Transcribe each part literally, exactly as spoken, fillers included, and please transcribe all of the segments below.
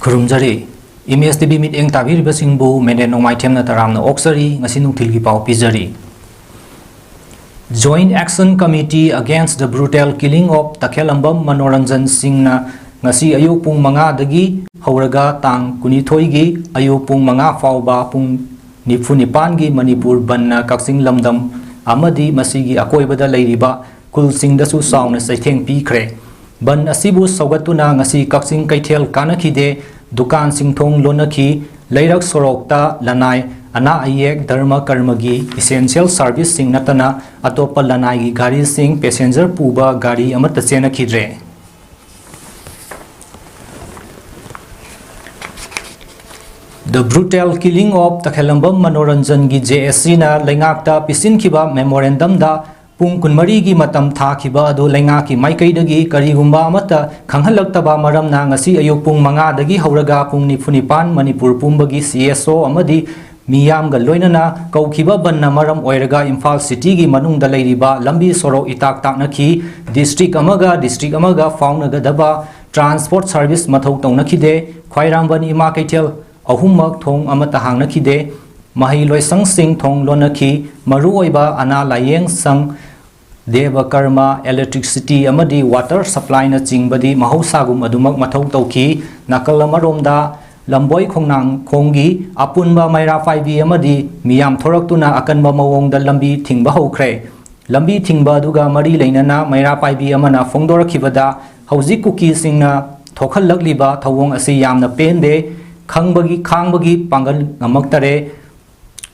ꯈꯨꯔꯨꯝꯖꯔꯤ꯫ M S T V ꯃꯤꯠꯌꯦꯡ ꯇꯥꯕꯤꯔꯤꯕꯁꯤꯡꯕꯨ ꯃꯦꯅꯦ ꯅꯣꯡꯃꯥꯏꯊꯦꯝꯅ ꯇꯔꯥꯝꯅ ꯑꯣꯛꯆꯔꯤ꯫ ꯉꯁꯤ ꯅꯨꯡꯊꯤꯜꯒꯤ ꯄꯥꯎ ꯄꯤꯖꯔꯤ꯫ Joint Action Committee Against the Brutal Killing of ꯇꯈꯦꯂꯝꯕꯝ Manoranjan ꯁꯤꯡꯅ ꯉꯁꯤ ꯑꯌꯨꯛ ꯄꯨꯡ ꯃꯉꯥꯗꯒꯤ ꯍꯧꯔꯒ ꯇꯥꯡ ꯀꯨꯟꯅꯤꯊꯣꯏꯒꯤ ꯑꯌꯨꯛ ꯄꯨꯡ ꯃꯉꯥ ꯐꯥꯎꯕ ꯄꯨꯡ ꯅꯤꯐꯨ ꯅꯤꯄꯥꯟꯒꯤ ꯃꯅꯤꯄꯨꯔ ꯕꯟꯅ ꯀꯛꯆꯤꯡ ꯂꯝꯗꯝ ꯑꯃꯗꯤ ꯃꯁꯤꯒꯤ ꯑꯀꯣꯏꯕꯗ ꯂꯩꯔꯤꯕ ꯈꯨꯜꯁꯤꯡꯗꯁꯨ ꯆꯥꯎꯅ ꯆꯩꯊꯦꯡ ꯄꯤꯈ꯭ꯔꯦ꯫ ꯕꯟ ꯑꯁꯤꯕꯨ ꯁꯧꯒꯠꯇꯨꯅ ꯉꯁꯤ ꯀꯛꯆꯤꯡ ꯀꯩꯊꯦꯜ ꯀꯥꯅꯈꯤꯗꯦ, ꯗꯨꯀꯥꯟꯁꯤꯡ ꯊꯣꯡ ꯂꯣꯟꯅꯈꯤ, ꯂꯩꯔꯛ ꯁꯣꯔꯣꯛꯇ ꯂꯅꯥꯏ ꯑꯅꯥ ꯑꯌꯦꯛ, ꯙꯔꯃ ꯀꯔꯃꯒꯤ essential serviceꯁꯤꯡ ꯅꯠꯇꯅ ꯑꯇꯣꯞꯄ ꯂꯅꯥꯏꯒꯤ ꯒꯥꯔꯤꯁꯤꯡ, passenger ꯄꯨꯕ ꯒꯥꯔꯤ ꯑꯃꯠꯇ ꯆꯦꯟꯅꯈꯤꯗ꯭ꯔꯦ꯫ The Brutal Killing of ꯇꯈꯦꯂꯝꯕꯝ ꯃꯅꯣꯔꯟꯖꯟꯒꯤ J A Cꯅ ꯂꯩꯉꯥꯛꯇ ꯄꯤꯁꯤꯟꯈꯤꯕ memorandumꯗ ꯄꯨꯡ ꯀꯨꯟꯃꯔꯤꯒꯤ ꯃꯇꯝ ꯊꯥꯈꯤꯕ ꯑꯗꯨ ꯂꯩꯉꯥꯛꯀꯤ ꯃꯥꯏꯀꯩꯗꯒꯤ ꯀꯔꯤꯒꯨꯝꯕ ꯑꯃꯠꯇ ꯈꯪꯍꯜꯂꯛꯇꯕ ꯃꯔꯝꯅ ꯉꯁꯤ ꯑꯌꯨꯛ ꯄꯨꯡ ꯃꯉꯥꯗꯒꯤ ꯍꯧꯔꯒ ꯄꯨꯡ ꯅꯤꯐꯨ ꯅꯤꯄꯥꯟ ꯃꯅꯤꯄꯨꯔ ꯄꯨꯝꯕꯒꯤ C S O ꯑꯃꯗꯤ ꯃꯤꯌꯥꯝꯒ ꯂꯣꯏꯅꯅ ꯀꯧꯈꯤꯕ ꯕꯟꯅ ꯃꯔꯝ ꯑꯣꯏꯔꯒ ꯏꯝꯐꯥꯜ cityꯒꯤ ꯃꯅꯨꯡꯗ ꯂꯩꯔꯤꯕ ꯂꯝꯕꯤ ꯁꯣꯔꯣꯛ ꯏꯇꯥꯛ ꯇꯥꯛꯅꯈꯤ꯫ District ꯑꯃꯒ district ꯑꯃꯒ ꯐꯥꯎꯅꯒꯗꯕ transport service ꯃꯊꯧ ꯇꯧꯅꯈꯤꯗꯦ꯫ ꯈ꯭ꯋꯥꯏꯔꯥꯝꯕꯟ ꯏꯃꯥ ꯀꯩꯊꯦꯜ ꯑꯍꯨꯝꯃꯛ ꯊꯣꯡ ꯑꯃꯠꯇ ꯍꯥꯡꯅꯈꯤꯗꯦ꯫ ꯃꯍꯩ ꯂꯣꯏꯁꯪꯁꯤꯡ ꯊꯣꯡ ꯂꯣꯟꯅꯈꯤ꯫ ꯃꯔꯨꯑꯣꯏꯕ ꯑꯅꯥ ꯂꯥꯌꯦꯡ ꯁꯪ, ꯗꯦꯕ ꯀꯔꯃ, electricity ꯑꯃꯗꯤ water supplyꯅꯆꯤꯡꯕꯗꯤ ꯃꯍꯧꯁꯥꯒꯨꯝ ꯑꯗꯨꯃꯛ ꯃꯊꯧ ꯇꯧꯈꯤ꯫ ꯅꯥꯀꯜ ꯑꯃꯔꯣꯝꯗ ꯂꯝꯕꯣꯏ ꯈꯣꯡꯅꯥꯡꯈꯣꯡꯒꯤ ꯑꯄꯨꯟꯕ ꯃꯩꯔꯥ ꯄꯥꯏꯕꯤ ꯑꯃꯗꯤ ꯃꯤꯌꯥꯝ ꯊꯣꯔꯛꯇꯨꯅ ꯑꯀꯟꯕ ꯃꯑꯣꯡꯗ ꯂꯝꯕꯤ ꯊꯤꯡꯕ ꯍꯧꯈ꯭ꯔꯦ꯫ ꯂꯝꯕꯤ ꯊꯤꯡꯕ ꯑꯗꯨꯒ ꯃꯔꯤ ꯂꯩꯅꯅ ꯃꯩꯔꯥ ꯄꯥꯏꯕꯤ ꯑꯃꯅ ꯐꯣꯡꯗꯣꯔꯛꯈꯤꯕꯗ, ꯍꯧꯖꯤꯛ ꯀꯨꯀꯤꯁꯤꯡꯅ ꯊꯣꯛꯍꯜꯂꯛꯂꯤꯕ ꯊꯧꯑꯣꯡ ꯑꯁꯤ ꯌꯥꯝꯅ ꯄꯦꯟꯗꯦ, ꯈꯪꯕꯒꯤ, ꯈꯥꯡꯕꯒꯤ ꯄꯥꯡꯒꯜ ꯉꯝꯃꯛꯇꯔꯦ,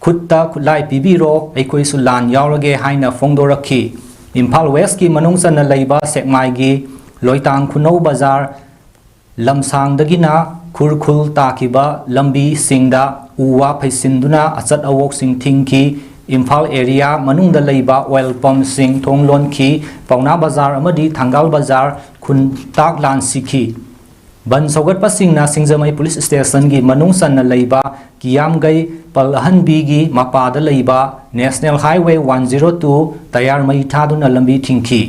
ꯈꯨꯠꯇ ꯈꯨꯠꯂꯥꯏ ꯄꯤꯕꯤꯔꯣ, ꯑꯩꯈꯣꯏꯁꯨ ꯂꯥꯟ ꯌꯥꯎꯔꯒꯦ ꯍꯥꯏꯅ ꯐꯣꯡꯗꯣꯔꯛꯈꯤ꯫ ꯏꯝꯐꯥꯜ Westꯀꯤ ꯃꯅꯨꯡ ꯆꯟꯅ ꯂꯩꯕ ꯁꯦꯛꯃꯥꯏꯒꯤ ꯂꯣꯏꯇꯥꯡ ꯈꯨꯅꯧ ꯕꯖꯥꯔ, ꯂꯝꯁꯥꯡꯗꯒꯤꯅ ꯈꯨꯔꯈꯨꯜ ꯇꯥꯈꯤꯕ ꯂꯝꯕꯤꯁꯤꯡꯗ ꯎ ꯋꯥ ꯐꯩꯁꯤꯟꯗꯨꯅ ꯑꯆꯠ ꯑꯋꯣꯛꯁꯤꯡ ꯊꯤꯡꯈꯤ꯫ ꯏꯝꯐꯥꯜ area ꯃꯅꯨꯡꯗ ꯂꯩꯕ oil pumpꯁꯤꯡ ꯊꯣꯡ ꯂꯣꯟꯈꯤ꯫ ꯄꯥꯎꯅꯥ ꯕꯖꯥꯔ ꯑꯃꯗꯤ ꯊꯪꯒꯥꯜ ꯕꯖꯥꯔ ꯈꯨꯟꯇꯥꯛ ꯂꯥꯟ ꯁꯤꯈꯤ꯫ ꯕꯟ ꯁꯧꯒꯠꯄꯁꯤꯡꯅ ꯁꯤꯡꯖꯃꯩ police stationꯒꯤ ꯃꯅꯨꯡ ꯆꯟꯅ ꯂꯩꯕ ꯀꯤꯌꯥꯝꯒꯩ ꯄꯜ ꯑꯍꯟꯕꯤꯒꯤ ꯃꯄꯥꯗ ꯂꯩꯕ National Highway one zero two tyre ꯃꯩ ꯊꯥꯗꯨꯅ ꯂꯝꯕꯤ ꯊꯤꯡꯈꯤ꯫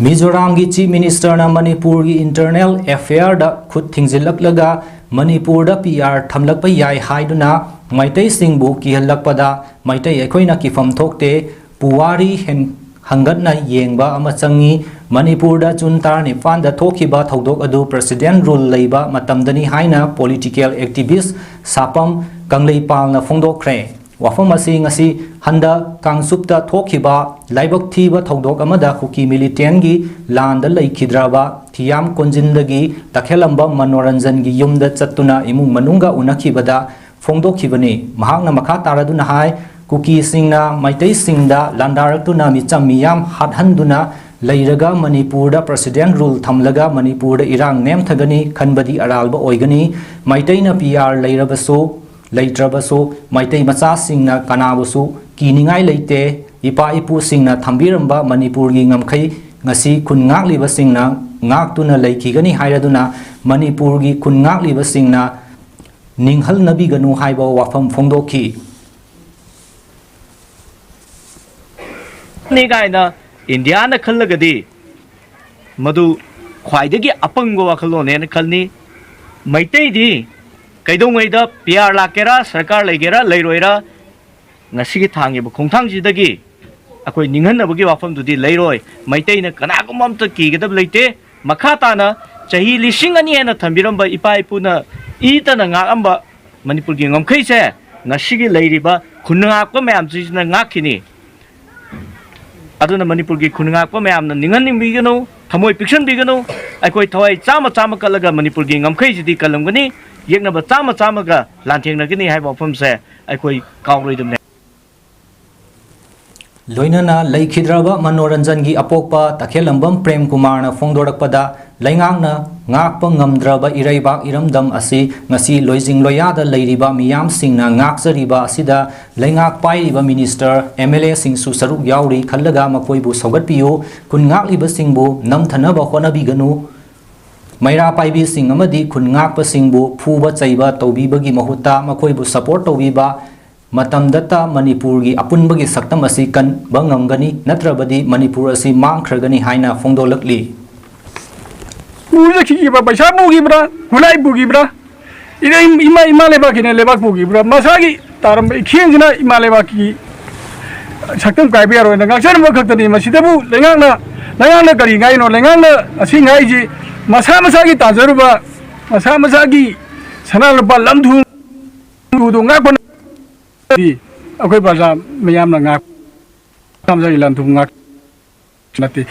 ꯃꯤꯖꯣꯔꯥꯝꯒꯤ Chief Ministerꯅ ꯃꯅꯤꯄꯨꯔꯒꯤ internal affairꯗ ꯈꯨꯠ ꯊꯤꯡꯖꯤꯜꯂꯛꯂꯒ ꯃꯅꯤꯄꯨꯔꯗ P R ꯊꯝꯂꯛꯄ ꯌꯥꯏ ꯍꯥꯏꯗꯨꯅ ꯃꯩꯇꯩꯁꯤꯡꯕꯨ ꯀꯤꯍꯜꯂꯛꯄꯗ ꯃꯩꯇꯩ ꯑꯩꯈꯣꯏꯅ ꯀꯤꯐꯝ ꯊꯣꯛꯇꯦ꯫ ꯄꯨꯋꯥꯔꯤ ꯍꯦꯟ-, ꯍꯪꯒꯠꯅ ꯌꯦꯡꯕ ꯑꯃ ꯆꯪꯏ꯫ ꯃꯅꯤꯄꯨꯔꯗ June ꯇꯔꯥꯅꯤꯄꯥꯟꯗ ꯊꯣꯛꯈꯤꯕ ꯊꯧꯗꯣꯛ ꯑꯗꯨ President rule ꯂꯩꯕ ꯃꯇꯝꯗꯅꯤ ꯍꯥꯏꯅ political activist ꯁꯥꯄꯝ ꯀꯪꯂꯩꯄꯥꯜꯅ ꯐꯣꯡꯗꯣꯛꯈ꯭ꯔꯦ꯫ ꯋꯥꯐꯝ ꯑꯁꯤ ꯉꯁꯤ ꯍꯟꯗꯛ ꯀꯥꯡꯆꯨꯞꯇ ꯊꯣꯛꯈꯤꯕ ꯂꯥꯏꯕꯛ ꯊꯤꯕ ꯊꯧꯗꯣꯛ ꯑꯃꯗ ꯀꯨꯀꯤ militantꯒꯤ ꯂꯥꯟꯗ ꯂꯩꯈꯤꯗ꯭ꯔꯕ ꯊꯤꯌꯥꯝ ꯀꯣꯟꯖꯤꯟꯗꯒꯤ ꯇꯈꯦꯂꯝꯕꯝ ꯃꯅꯣꯔꯟꯖꯟꯒꯤ ꯌꯨꯝꯗ ꯆꯠꯇꯨꯅ ꯏꯃꯨꯡ ꯃꯅꯨꯡꯒ ꯎꯅꯈꯤꯕꯗ ꯐꯣꯡꯗꯣꯛꯈꯤꯕꯅꯤ꯫ ꯃꯍꯥꯛꯅ ꯃꯈꯥ ꯇꯥꯔꯗꯨꯅ ꯍꯥꯏ, ꯀꯨꯀꯤꯁꯤꯡꯅ ꯃꯩꯇꯩꯁꯤꯡꯗ ꯂꯥꯟꯗꯥꯔꯛꯇꯨꯅ ꯃꯤꯆꯝ ꯃꯤꯌꯥꯝ ꯍꯥꯠꯍꯟꯗꯨꯅ ꯂꯩꯔꯒ ꯃꯅꯤꯄꯨꯔꯗ President rule ꯊꯝꯂꯒ ꯃꯅꯤꯄꯨꯔꯗ ꯏꯔꯥꯡ ꯅꯦꯝꯊꯒꯅꯤ ꯈꯟꯕꯗꯤ ꯑꯔꯥꯟꯕ ꯑꯣꯏꯒꯅꯤ꯫ ꯃꯩꯇꯩꯅ P R ꯂꯩꯔꯕꯁꯨ ꯂꯩꯇ꯭ꯔꯕꯁꯨ ꯃꯩꯇꯩ ꯃꯆꯥꯁꯤꯡꯅ ꯀꯅꯥꯕꯨꯁꯨ ꯀꯤꯅꯤꯡꯉꯥꯏ ꯂꯩꯇꯦ꯫ ꯏꯄꯥ ꯏꯄꯨꯁꯤꯡꯅ ꯊꯝꯕꯤꯔꯝꯕ ꯃꯅꯤꯄꯨꯔꯒꯤ ꯉꯝꯈꯩ ꯉꯁꯤ ꯈꯨꯟ ꯉꯥꯛꯂꯤꯕꯁꯤꯡꯅ ꯉꯥꯛꯇꯨꯅ ꯂꯩꯈꯤꯒꯅꯤ ꯍꯥꯏꯔꯗꯨꯅ ꯃꯅꯤꯄꯨꯔꯒꯤ ꯈꯨꯟ ꯉꯥꯛꯂꯤꯕꯁꯤꯡꯅ ꯅꯤꯡꯍꯜꯅꯕꯤꯒꯅꯨ ꯍꯥꯏꯕ ꯋꯥꯐꯝ ꯐꯣꯡꯗꯣꯛꯈꯤ꯫ ꯅꯤ ꯀꯥꯏꯅ ꯏꯟꯗꯤꯌꯥꯅ ꯈꯜꯂꯒꯗꯤ ꯃꯗꯨ ꯈ꯭ꯋꯥꯏꯗꯒꯤ ꯑꯄꯪꯕ ꯋꯥꯈꯜꯂꯣꯟꯅꯦꯅ ꯈꯜꯂꯤ꯫ ꯃꯩꯇꯩꯗꯤ ꯀꯩꯗꯧꯉꯩꯗ P R ꯂꯥꯛꯀꯦꯔꯥ, ꯁꯔꯀꯥꯔ ꯂꯩꯒꯦꯔꯥ ꯂꯩꯔꯣꯏꯔꯥ, ꯉꯁꯤꯒꯤ ꯊꯥꯡꯉꯤꯕ ꯈꯣꯡꯊꯥꯡꯁꯤꯗꯒꯤ ꯑꯩꯈꯣꯏ ꯅꯤꯡꯍꯟꯅꯕꯒꯤ ꯋꯥꯐꯝꯗꯨꯗꯤ ꯂꯩꯔꯣꯏ꯫ ꯃꯩꯇꯩꯅ ꯀꯅꯥꯒꯨꯝꯕ ꯑꯝꯇ ꯀꯤꯒꯗꯕ ꯂꯩꯇꯦ꯫ ꯃꯈꯥ ꯇꯥꯅ ꯆꯍꯤ ꯂꯤꯁꯤꯡ ꯑꯅꯤ ꯍꯦꯟꯅ ꯊꯝꯕꯤꯔꯝꯕ ꯏꯄꯥ ꯏꯄꯨꯅ ꯏꯇꯅ ꯉꯥꯛꯑꯝꯕ ꯃꯅꯤꯄꯨꯔꯒꯤ ꯉꯝꯈꯩꯁꯦ ꯉꯁꯤꯒꯤ ꯂꯩꯔꯤꯕ ꯈꯨꯟ ꯉꯥꯛꯄ ꯃꯌꯥꯝꯁꯤꯁꯤꯅ ꯉꯥꯛꯈꯤꯅꯤ꯫ ꯑꯗꯨꯅ ꯃꯅꯤꯄꯨꯔꯒꯤ ꯈꯨꯟ ꯉꯥꯛꯄ ꯃꯌꯥꯝꯅ ꯅꯤꯡꯍꯟꯅꯤꯡꯕꯤꯒꯅꯨ, ꯊꯃꯣꯏ ꯄꯤꯛꯁꯟꯕꯤꯒꯅꯨ꯫ ꯑꯩꯈꯣꯏ ꯊꯋꯥꯏ ꯆꯥꯝꯃ ꯆꯥꯝꯃ ꯀꯠꯂꯒ ꯃꯅꯤꯄꯨꯔꯒꯤ ꯉꯝꯈꯩꯁꯤꯗꯤ ꯀꯜꯂꯝꯒꯅꯤ, ꯌꯦꯛꯅꯕ ꯆꯥꯝꯃ ꯆꯥꯝꯃꯒ ꯂꯥꯟꯊꯦꯡꯅꯒꯅꯤ ꯍꯥꯏꯕ ꯋꯥꯐꯝꯁꯦ ꯑꯩꯈꯣꯏ ꯀꯥꯎꯔꯣꯏꯗꯕꯅꯤ꯫ ꯂꯣꯏꯅꯅ ꯂꯩꯈꯤꯗ꯭ꯔꯕ ꯃꯅꯣꯔꯟꯖꯟꯒꯤ ꯑꯄꯣꯛꯄ ꯇꯈꯦꯜꯂꯝꯕꯝ ꯄ꯭ꯔꯦꯝ ꯀꯨꯃꯥꯔꯅ ꯐꯣꯡꯗꯣꯔꯛꯄꯗ, ꯂꯩꯉꯥꯛꯅ ꯉꯥꯛꯄ ꯉꯝꯗ꯭ꯔꯕ ꯏꯔꯩꯕꯥꯛ ꯏꯔꯝꯗꯝ ꯑꯁꯤ ꯉꯁꯤ ꯂꯣꯏꯖꯤꯡ ꯂꯣꯏꯌꯥꯗ ꯂꯩꯔꯤꯕ ꯃꯤꯌꯥꯝꯁꯤꯡꯅ ꯉꯥꯛꯆꯔꯤꯕ ꯑꯁꯤꯗ ꯂꯩꯉꯥꯛ ꯄꯥꯏꯔꯤꯕ minister, M L Aꯁꯤꯡꯁꯨ ꯁꯔꯨꯛ ꯌꯥꯎꯔꯤ ꯈꯜꯂꯒ ꯃꯈꯣꯏꯕꯨ ꯁꯧꯒꯠꯄꯤꯌꯨ꯫ ꯈꯨꯟ ꯉꯥꯛꯂꯤꯕꯁꯤꯡꯕꯨ ꯅꯝꯊꯅꯕ ꯍꯣꯠꯅꯕꯤꯒꯅꯨ꯫ ꯃꯩꯔꯥ ꯄꯥꯏꯕꯤꯁꯤꯡ ꯑꯃꯗꯤ ꯈꯨꯟ ꯉꯥꯛꯄꯁꯤꯡꯕꯨ ꯐꯨꯕ ꯆꯩꯕ ꯇꯧꯕꯤꯕꯒꯤ ꯃꯍꯨꯠꯇ ꯃꯈꯣꯏꯕꯨ support ꯇꯧꯕꯤꯕ, ꯃꯇꯝꯗꯇ ꯃꯅꯤꯄꯨꯔꯒꯤ ꯑꯄꯨꯟꯕꯒꯤ ꯁꯛꯇꯝ ꯑꯁꯤ ꯀꯟꯕ ꯉꯝꯒꯅꯤ, ꯅꯠꯇ꯭ꯔꯕꯗꯤ ꯃꯅꯤꯄꯨꯔ ꯑꯁꯤ ꯃꯥꯡꯈ꯭ꯔꯒꯅꯤ ꯍꯥꯏꯅ ꯐꯣꯡꯗꯣꯛꯂꯛꯂꯤ꯫ ꯄꯨꯖꯈꯤꯕ ꯄꯩꯁꯥ ꯄꯨꯈꯤꯕ꯭ꯔꯥ, ꯈꯨꯠꯂꯥꯏ ꯄꯨꯈꯤꯕ꯭ꯔꯥ, ꯏꯔꯩ ꯏꯃꯥ ꯏꯃꯥ ꯂꯩꯕꯥꯛꯀꯤꯅ ꯂꯩꯕꯥꯛ ꯄꯨꯈꯤꯕ꯭ꯔꯥ, ꯃꯁꯥꯒꯤ ꯇꯥꯔꯝꯕ ꯏꯈꯦꯡꯁꯤꯅ ꯏꯃꯥ ꯂꯩꯕꯥꯛꯀꯤ ꯁꯛꯇꯝ ꯀꯥꯏꯕ ꯌꯥꯔꯣꯏꯅ ꯉꯥꯛꯆꯔꯝꯕ ꯈꯛꯇꯅꯤ꯫ ꯃꯁꯤꯗꯕꯨ ꯂꯩꯉꯥꯛꯅ ꯂꯩꯉꯥꯛꯅ ꯀꯔꯤ ꯉꯥꯏꯅꯣ? ꯂꯩꯉꯥꯛꯅ ꯑꯁꯤ ꯉꯥꯏꯁꯤ ꯃꯁꯥ ꯃꯁꯥꯒꯤ ꯇꯥꯟꯖꯔꯨꯕ, ꯃꯁꯥ ꯃꯁꯥꯒꯤ ꯁꯅꯥ ꯂꯨꯄꯥ ꯂꯝ ꯊꯨꯝꯗꯨ ꯉꯥꯛꯄ ꯅꯠꯇꯦ꯫ ꯑꯩꯈꯣꯏ ꯄ꯭ꯔꯖꯥ ꯃꯤꯌꯥꯝꯅ ꯉꯥꯛ ꯃꯁꯥ ꯃꯁꯥꯒꯤ ꯂꯟ ꯊꯨꯝ ꯉꯥꯛ ꯅꯠꯇꯦ꯫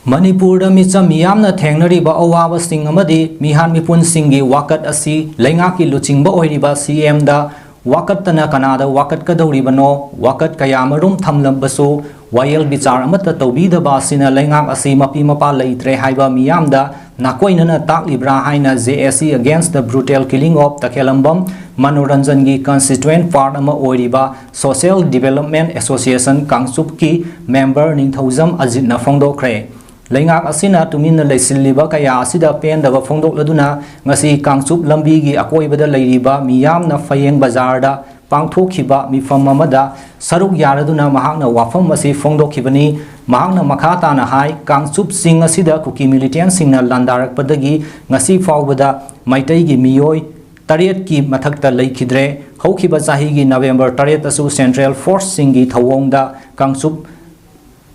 ꯃꯅꯤꯄꯨꯔꯗ ꯃꯤꯆꯝ ꯃꯤꯌꯥꯝꯅ ꯊꯦꯡꯅꯔꯤꯕ ꯑꯋꯥꯕꯁꯤꯡ ꯑꯃꯗꯤ ꯃꯤꯍꯥꯠ ꯃꯤꯄꯨꯟꯁꯤꯡꯒꯤ ꯋꯥꯀꯠ ꯑꯁꯤ ꯂꯩꯉꯥꯛꯀꯤ ꯂꯨꯆꯤꯡꯕ ꯑꯣꯏꯔꯤꯕ ꯁꯤ ꯑꯦꯝꯗ ꯋꯥꯀꯠꯇꯅ ꯀꯅꯥꯗ ꯋꯥꯀꯠꯀꯗꯧꯔꯤꯕꯅꯣ? ꯋꯥꯀꯠ ꯀꯌꯥꯃꯔꯨꯝ ꯊꯝꯂꯕꯁꯨ ꯋꯥꯌꯦꯜ ꯕꯤꯆꯥꯔ ꯑꯃꯠꯇ ꯇꯧꯕꯤꯗꯕ ꯑꯁꯤꯅ ꯂꯩꯉꯥꯛ ꯑꯁꯤ ꯃꯄꯤ ꯃꯄꯥ ꯂꯩꯇ꯭ꯔꯦ ꯍꯥꯏꯕ ꯃꯤꯌꯥꯝꯗ ꯅꯥꯀꯣꯏꯅꯅ ꯇꯥꯛꯂꯤꯕ꯭ꯔꯥ ꯍꯥꯏꯅ J A C Against the Brutal Killing of ꯇꯈꯦꯂꯝꯕꯝ ꯃꯅꯣꯔꯟꯖꯟꯒꯤ constituent part ꯑꯃ ꯑꯣꯏꯔꯤꯕ Social Development Association ꯀꯥꯡꯆꯨꯞꯀꯤ member ꯅꯤꯡꯊꯧꯖꯝ ꯑꯖꯤꯠꯅ ꯐꯣꯡꯗꯣꯛꯈ꯭ꯔꯦ꯫ ꯂꯩꯉꯥꯛ ꯑꯁꯤꯅ ꯇꯨꯃꯤꯟꯅ ꯂꯩꯁꯤꯜꯂꯤꯕ ꯀꯌꯥ ꯑꯁꯤꯗ ꯄꯦꯟꯗꯕ ꯐꯣꯡꯗꯣꯛꯂꯗꯨꯅ ꯉꯁꯤ ꯀꯥꯡꯆꯨꯞ ꯂꯝꯕꯤꯒꯤ ꯑꯀꯣꯏꯕꯗ ꯂꯩꯔꯤꯕ ꯃꯤꯌꯥꯝꯅ ꯐꯌꯦꯡ ꯕꯖꯥꯔꯗ ꯄꯥꯡꯊꯣꯛꯈꯤꯕ ꯃꯤꯐꯝ ꯑꯃꯗ ꯁꯔꯨꯛ ꯌꯥꯔꯗꯨꯅ ꯃꯍꯥꯛꯅ ꯋꯥꯐꯝ ꯑꯁꯤ ꯐꯣꯡꯗꯣꯛꯈꯤꯕꯅꯤ꯫ ꯃꯍꯥꯛꯅ ꯃꯈꯥ ꯇꯥꯅ ꯍꯥꯏ, ꯀꯥꯡꯆꯨꯞꯁꯤꯡ ꯑꯁꯤꯗ ꯀꯨꯀꯤ militantꯁꯤꯡꯅ ꯂꯥꯟꯗꯥꯔꯛꯄꯗꯒꯤ ꯉꯁꯤ ꯐꯥꯎꯕꯗ ꯃꯩꯇꯩꯒꯤ ꯃꯤꯑꯣꯏ ꯇꯔꯦꯠꯀꯤ ꯃꯊꯛꯇ ꯂꯩꯈꯤꯗ꯭ꯔꯦ꯫ ꯍꯧꯈꯤꯕ ꯆꯍꯤꯒꯤ November ꯇꯔꯦꯠꯇꯁꯨ central forceꯁꯤꯡꯒꯤ ꯊꯧꯑꯣꯡꯗ ꯀꯥꯡꯆꯨꯞ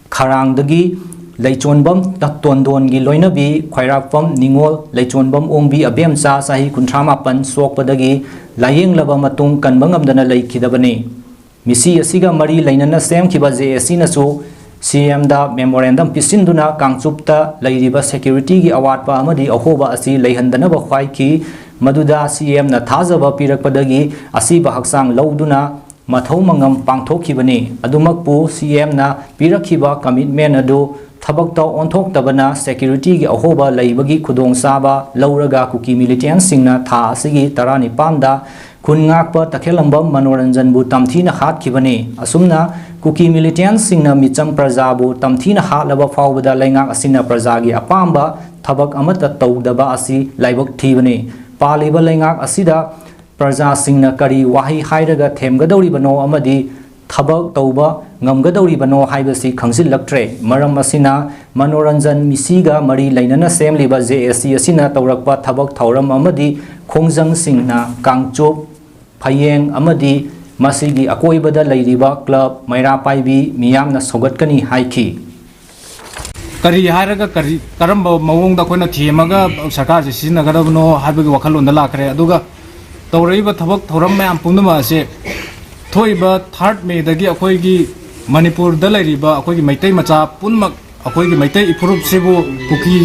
ꯈꯔꯥꯡꯗꯒꯤ ꯂꯩꯆꯣꯟꯕꯝ ꯇꯣꯟꯗꯣꯟꯒꯤ ꯂꯣꯏꯅꯕꯤ ꯈ꯭ꯋꯥꯏꯔꯥꯛꯄꯝ ꯅꯤꯉꯣꯜ ꯂꯩꯆꯣꯟꯕꯝ ꯑꯣꯡꯕꯤ ꯑꯕꯦꯝꯆꯥ ꯆꯍꯤ ꯀꯨꯟꯊ꯭ꯔꯥ ꯃꯥꯄꯟ ꯁꯣꯛꯄꯗꯒꯤ ꯂꯥꯌꯦꯡꯂꯕ ꯃꯇꯨꯡ ꯀꯟꯕ ꯉꯝꯗꯅ ꯂꯩꯈꯤꯗꯕꯅꯤ꯫ ꯃꯤꯁꯤ ꯑꯁꯤꯒ ꯃꯔꯤ ꯂꯩꯅꯅ ꯁꯦꯝꯈꯤꯕ J A Cꯅꯁꯨ C Mꯗ memorandum ꯄꯤꯁꯤꯟꯗꯨꯅ ꯀꯥꯡꯆꯨꯞꯇ ꯂꯩꯔꯤꯕ securityꯒꯤ ꯑꯋꯥꯠꯄ ꯑꯃꯗꯤ ꯑꯍꯣꯕ ꯑꯁꯤ ꯂꯩꯍꯟꯗꯅꯕ ꯈ꯭ꯋꯥꯏꯈꯤ꯫ ꯃꯗꯨꯗ C Mꯅ ꯊꯥꯖꯕ ꯄꯤꯔꯛꯄꯗꯒꯤ ꯑꯁꯤꯕ ꯍꯛꯆꯥꯡ ꯂꯧꯗꯨꯅ ꯃꯊꯧ ꯃꯉꯝ ꯄꯥꯡꯊꯣꯛꯈꯤꯕꯅꯤ꯫ ꯑꯗꯨꯃꯛꯄꯨ C Mꯅ ꯄꯤꯔꯛꯈꯤꯕ commitment ꯑꯗꯨ ꯊꯕꯛꯇ ꯑꯣꯟꯊꯣꯛꯇꯕꯅ securityꯒꯤ ꯑꯍꯣꯕ ꯂꯩꯕꯒꯤ ꯈꯨꯗꯣꯡꯆꯥꯕ ꯂꯧꯔꯒ ꯀꯨꯀꯤ militantꯁꯤꯡꯅ ꯊꯥ ꯑꯁꯤꯒꯤ ꯇꯔꯥꯅꯤꯄꯥꯟꯗ ꯈꯨꯟ ꯉꯥꯛꯄ ꯇꯈꯦꯜꯂꯝꯕꯝ ꯃꯅꯣꯔꯟꯖꯟꯕꯨ ꯇꯝꯊꯤꯅ ꯍꯥꯠꯈꯤꯕꯅꯤ꯫ ꯑꯁꯨꯝꯅ ꯀꯨꯀꯤ militantꯁꯤꯡꯅ ꯃꯤꯆꯝ ꯄ꯭ꯔꯖꯥꯕꯨ ꯇꯝꯊꯤꯅ ꯍꯥꯠꯂꯕ ꯐꯥꯎꯕꯗ ꯂꯩꯉꯥꯛ ꯑꯁꯤꯅ ꯄ꯭ꯔꯖꯥꯒꯤ ꯑꯄꯥꯝꯕ ꯊꯕꯛ ꯑꯃꯠꯇ ꯇꯧꯗꯕ ꯑꯁꯤ ꯂꯥꯏꯕꯛ ꯊꯤꯕꯅꯤ꯫ ꯄꯥꯜꯂꯤꯕ ꯂꯩꯉꯥꯛ ꯑꯁꯤꯗ ꯄ꯭ꯔꯖꯥꯁꯤꯡꯅ ꯀꯔꯤ ꯋꯥꯍꯩ ꯍꯥꯏꯔꯒ ꯊꯦꯝꯒꯗꯧꯔꯤꯕꯅꯣ ꯑꯃꯗꯤ ꯊꯕꯛ ꯇꯧꯕ ꯉꯝꯒꯗꯧꯔꯤꯕꯅꯣ ꯍꯥꯏꯕꯁꯤ ꯈꯪꯖꯤꯜꯂꯛꯇ꯭ꯔꯦ꯫ ꯃꯔꯝ ꯑꯁꯤꯅ ꯃꯅꯣꯔꯟꯖꯟ ꯃꯤꯁꯤꯒ ꯃꯔꯤ ꯂꯩꯅꯅ ꯁꯦꯝꯂꯤꯕ ꯖꯦ ꯑꯦꯁ ꯁꯤ ꯑꯁꯤꯅ ꯇꯧꯔꯛꯄ ꯊꯕꯛ ꯊꯧꯔꯝ ꯑꯃꯗꯤ ꯈꯣꯡꯖꯪꯁꯤꯡꯅ ꯀꯥꯡꯆꯨꯞ, ꯐꯌꯦꯡ ꯑꯃꯗꯤ ꯃꯁꯤꯒꯤ ꯑꯀꯣꯏꯕꯗ ꯂꯩꯔꯤꯕ ꯀ꯭ꯂꯕ, ꯃꯩꯔꯥ ꯄꯥꯏꯕꯤ ꯃꯤꯌꯥꯝꯅ ꯁꯧꯒꯠꯀꯅꯤ ꯍꯥꯏꯈꯤ꯫ ꯀꯔꯤ ꯍꯥꯏꯔꯒ ꯀꯔꯤ, ꯀꯔꯝꯕ ꯃꯑꯣꯡꯗ ꯑꯩꯈꯣꯏꯅ ꯊꯦꯝꯃꯒ ꯁꯔꯀꯥꯔꯁꯦ ꯁꯤꯖꯤꯟꯅꯒꯗꯕꯅꯣ ꯍꯥꯏꯕꯒꯤ ꯋꯥꯈꯜꯂꯣꯟꯗ ꯂꯥꯛꯈ꯭ꯔꯦ꯫ ꯑꯗꯨꯒ ꯇꯧꯔꯛꯏꯕ ꯊꯕꯛ ꯊꯧꯔꯝ ꯃꯌꯥꯝ ꯄꯨꯝꯅꯃꯛ ꯑꯁꯦ ꯊꯣꯛꯏꯕ ꯊꯥꯔꯠ ꯃꯦꯗꯒꯤ ꯑꯩꯈꯣꯏꯒꯤ ꯃꯅꯤꯄꯨꯔꯗ ꯂꯩꯔꯤꯕ ꯑꯩꯈꯣꯏꯒꯤ ꯃꯩꯇꯩ ꯃꯆꯥ ꯄꯨꯝꯅꯃꯛ, ꯑꯩꯈꯣꯏꯒꯤ ꯃꯩꯇꯩ ꯏꯐꯨꯔꯨꯞꯁꯤꯕꯨ ꯀꯨꯀꯤ,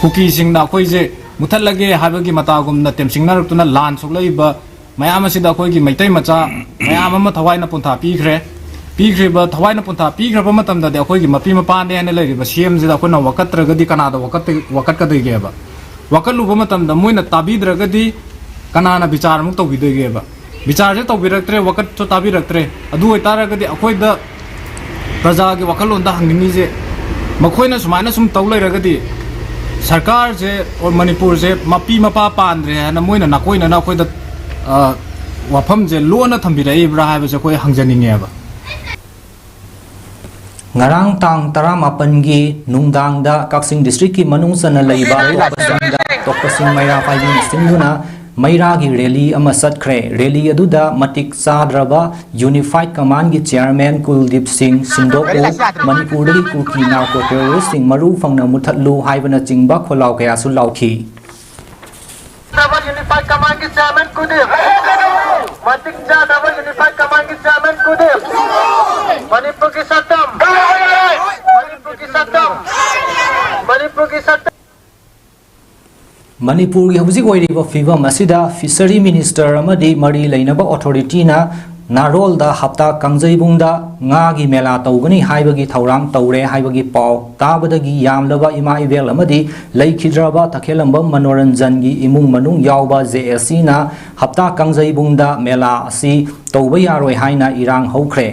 ꯀꯨꯀꯤꯁꯤꯡꯅ ꯑꯩꯈꯣꯏꯁꯦ ꯃꯨꯊꯠꯂꯒꯦ ꯍꯥꯏꯕꯒꯤ ꯃꯇꯥꯒꯨꯝꯅ ꯇꯦꯝꯁꯤꯡꯅꯔꯛꯇꯨꯅ ꯂꯥꯟ ꯁꯣꯛꯂꯛꯏꯕ ꯃꯌꯥꯝ ꯑꯁꯤꯗ ꯑꯩꯈꯣꯏꯒꯤ ꯃꯩꯇꯩ ꯃꯆꯥ ꯃꯌꯥꯝ ꯑꯃ ꯊꯋꯥꯏꯅ ꯄꯣꯟꯊꯥ ꯄꯤꯈ꯭ꯔꯦ꯫ ꯄꯤꯈ꯭ꯔꯤꯕ, ꯊꯋꯥꯏꯅ ꯄꯣꯟꯊꯥ ꯄꯤꯈ꯭ꯔꯕ ꯃꯇꯝꯗꯗꯤ ꯑꯩꯈꯣꯏꯒꯤ ꯃꯄꯤ ꯃꯄꯥꯅꯦ ꯍꯥꯏꯅ ꯂꯩꯔꯤꯕ ꯁꯤ ꯑꯦꯝꯁꯤꯗ ꯑꯩꯈꯣꯏꯅ ꯋꯥꯀꯠꯇ꯭ꯔꯒꯗꯤ ꯀꯅꯥꯗ ꯋꯥꯀꯠꯇ-, ꯋꯥꯀꯠꯀꯗꯒꯦꯕ? ꯋꯥꯀꯠꯂꯨꯕ ꯃꯇꯝꯗ ꯃꯣꯏꯅ ꯇꯥꯕꯤꯗ꯭ꯔꯒꯗꯤ ꯀꯅꯥꯅ ꯕꯤꯆꯥꯔ ꯑꯃꯨꯛ ꯇꯧꯕꯤꯗꯣꯏꯒꯦꯕ? ꯕꯤꯆꯥꯔꯁꯦ ꯇꯧꯕꯤꯔꯛꯇ꯭ꯔꯦ, ꯋꯥꯀꯠꯁꯨ ꯇꯥꯕꯤꯔꯛꯇ꯭ꯔꯦ꯫ ꯑꯗꯨ ꯑꯣꯏꯇꯥꯔꯒꯗꯤ ꯑꯩꯈꯣꯏꯗ ꯄ꯭ꯔꯖꯥꯒꯤ ꯋꯥꯈꯜꯂꯣꯟꯗ ꯍꯪꯅꯤꯡꯉꯤꯁꯦ, ꯃꯈꯣꯏꯅ ꯁꯨꯃꯥꯏꯅ ꯁꯨꯝ ꯇꯧ ꯂꯩꯔꯒꯗꯤ ꯁꯔꯀꯥꯔꯁꯦ or ꯃꯅꯤꯄꯨꯔꯁꯦ ꯃꯄꯤ ꯃꯄꯥ ꯄꯥꯟꯗ꯭ꯔꯦ ꯍꯥꯏꯅ ꯃꯣꯏꯅ ꯅꯥꯀꯣꯏꯅꯅ ꯑꯩꯈꯣꯏꯗ, ꯑ, ꯋꯥꯐꯝꯁꯦ ꯂꯣꯟꯅ ꯊꯝꯕꯤꯔꯛꯏꯕ꯭ꯔꯥ ꯍꯥꯏꯕꯁꯦ ꯑꯩꯈꯣꯏ ꯍꯪꯖꯅꯤꯡꯉꯦꯕ꯫ ꯉꯔꯥꯡ ꯇꯥꯡ ꯇꯔꯥꯃꯥꯄꯟꯒꯤ ꯅꯨꯡꯗꯥꯡꯗ ꯀꯛꯆꯤꯡ ꯗꯤꯁꯇ꯭ꯔꯤꯛꯀꯤ ꯃꯅꯨꯡ ꯆꯟꯅ ꯂꯩꯕ ꯇꯣꯛꯄꯁꯤꯡꯗ ꯇꯣꯛꯄꯁꯤꯡ ꯃꯩꯔꯥ ꯄꯥꯏꯕꯤꯅ ꯁꯤꯟꯗꯨꯅ ꯃꯩꯔꯥꯒꯤ ꯔꯦꯂꯤ ꯑꯃ ꯆꯠꯈ꯭ꯔꯦ꯫ ꯔꯦꯂꯤ ꯑꯗꯨꯗ ꯃꯇꯤꯛ ꯆꯥꯗ꯭ꯔꯕ ꯌꯨꯅꯤꯐꯥꯏꯠ ꯀꯃꯥꯟꯒꯤ ꯆꯤꯌꯥꯔꯃꯦꯟ ꯀꯨꯜꯗꯤꯞ ꯁꯤꯡ ꯁꯤꯟꯗꯣꯛꯎ, ꯃꯅꯤꯄꯨꯔꯗꯒꯤ ꯀꯨꯀꯤ ꯅꯥꯔꯀꯣ ꯇꯦꯔꯣꯔꯤꯁꯁꯤꯡ ꯃꯔꯨ ꯐꯪꯅ ꯃꯨꯊꯠꯂꯨ ꯍꯥꯏꯕꯅꯆꯤꯡꯕ ꯈꯣꯜꯂꯥꯎ ꯀꯌꯥꯁꯨ ꯂꯥꯎꯈꯤ꯫ ꯌꯨꯅꯤꯐꯥꯏꯠ ꯀꯃꯥꯟꯒꯤ ꯆꯤꯌꯥꯔꯃꯦꯟ ꯀꯨꯜꯗꯤꯞ, ꯃꯇꯤꯛ ꯆꯥꯗ꯭ꯔꯕ ꯌꯨꯅꯤꯐꯥꯏꯠ ꯀꯃꯥꯟꯒꯤ ꯆꯤꯌꯥꯔꯃꯦꯟ ꯀꯨꯜꯗꯤꯞ, ꯃꯅꯤꯄꯨꯔꯒꯤ ꯁꯛꯇꯝ, ꯃꯅꯤꯄꯨꯔꯒꯤ ꯁꯛꯇꯝ, ꯃꯅꯤꯄꯨꯔꯒꯤ ꯁꯛꯇꯝ꯫ ꯃꯅꯤꯄꯨꯔꯒꯤ ꯍꯧꯖꯤꯛ ꯑꯣꯏꯔꯤꯕ ꯐꯤꯕꯝ ꯑꯁꯤꯗ ꯐꯤꯁꯔꯤ ꯃꯤꯅꯤꯁꯇꯔ ꯑꯃꯗꯤ ꯃꯔꯤ ꯂꯩꯅꯕ ꯑꯣꯊꯣꯔꯤꯇꯤꯅ ꯅꯥꯔꯣꯜꯗ ꯍꯞꯇꯥ ꯀꯥꯡꯖꯩꯕꯨꯡꯗ ꯉꯥꯒꯤ ꯃꯦꯂꯥ ꯇꯧꯒꯅꯤ ꯍꯥꯏꯕꯒꯤ ꯊꯧꯔꯥꯡ ꯇꯧꯔꯦ ꯍꯥꯏꯕꯒꯤ ꯄꯥꯎ ꯇꯥꯕꯗꯒꯤ ꯌꯥꯝꯂꯕ ꯏꯃꯥ ꯏꯕꯦꯜ ꯑꯃꯗꯤ ꯂꯩꯈꯤꯗ꯭ꯔꯕ ꯇꯈꯦꯂꯝꯕꯝ ꯃꯅꯣꯔꯟꯖꯟꯒꯤ ꯏꯃꯨꯡ ꯃꯅꯨꯡ ꯌꯥꯎꯕ ꯖꯦ ꯑꯦꯁ ꯁꯤꯅ ꯍꯞꯇꯥ ꯀꯥꯡꯖꯩꯕꯨꯡꯗ ꯃꯦꯂꯥ ꯑꯁꯤ ꯇꯧꯕ ꯌꯥꯔꯣꯏ ꯍꯥꯏꯅ ꯏꯔꯥꯡ ꯍꯧꯈ꯭ꯔꯦ꯫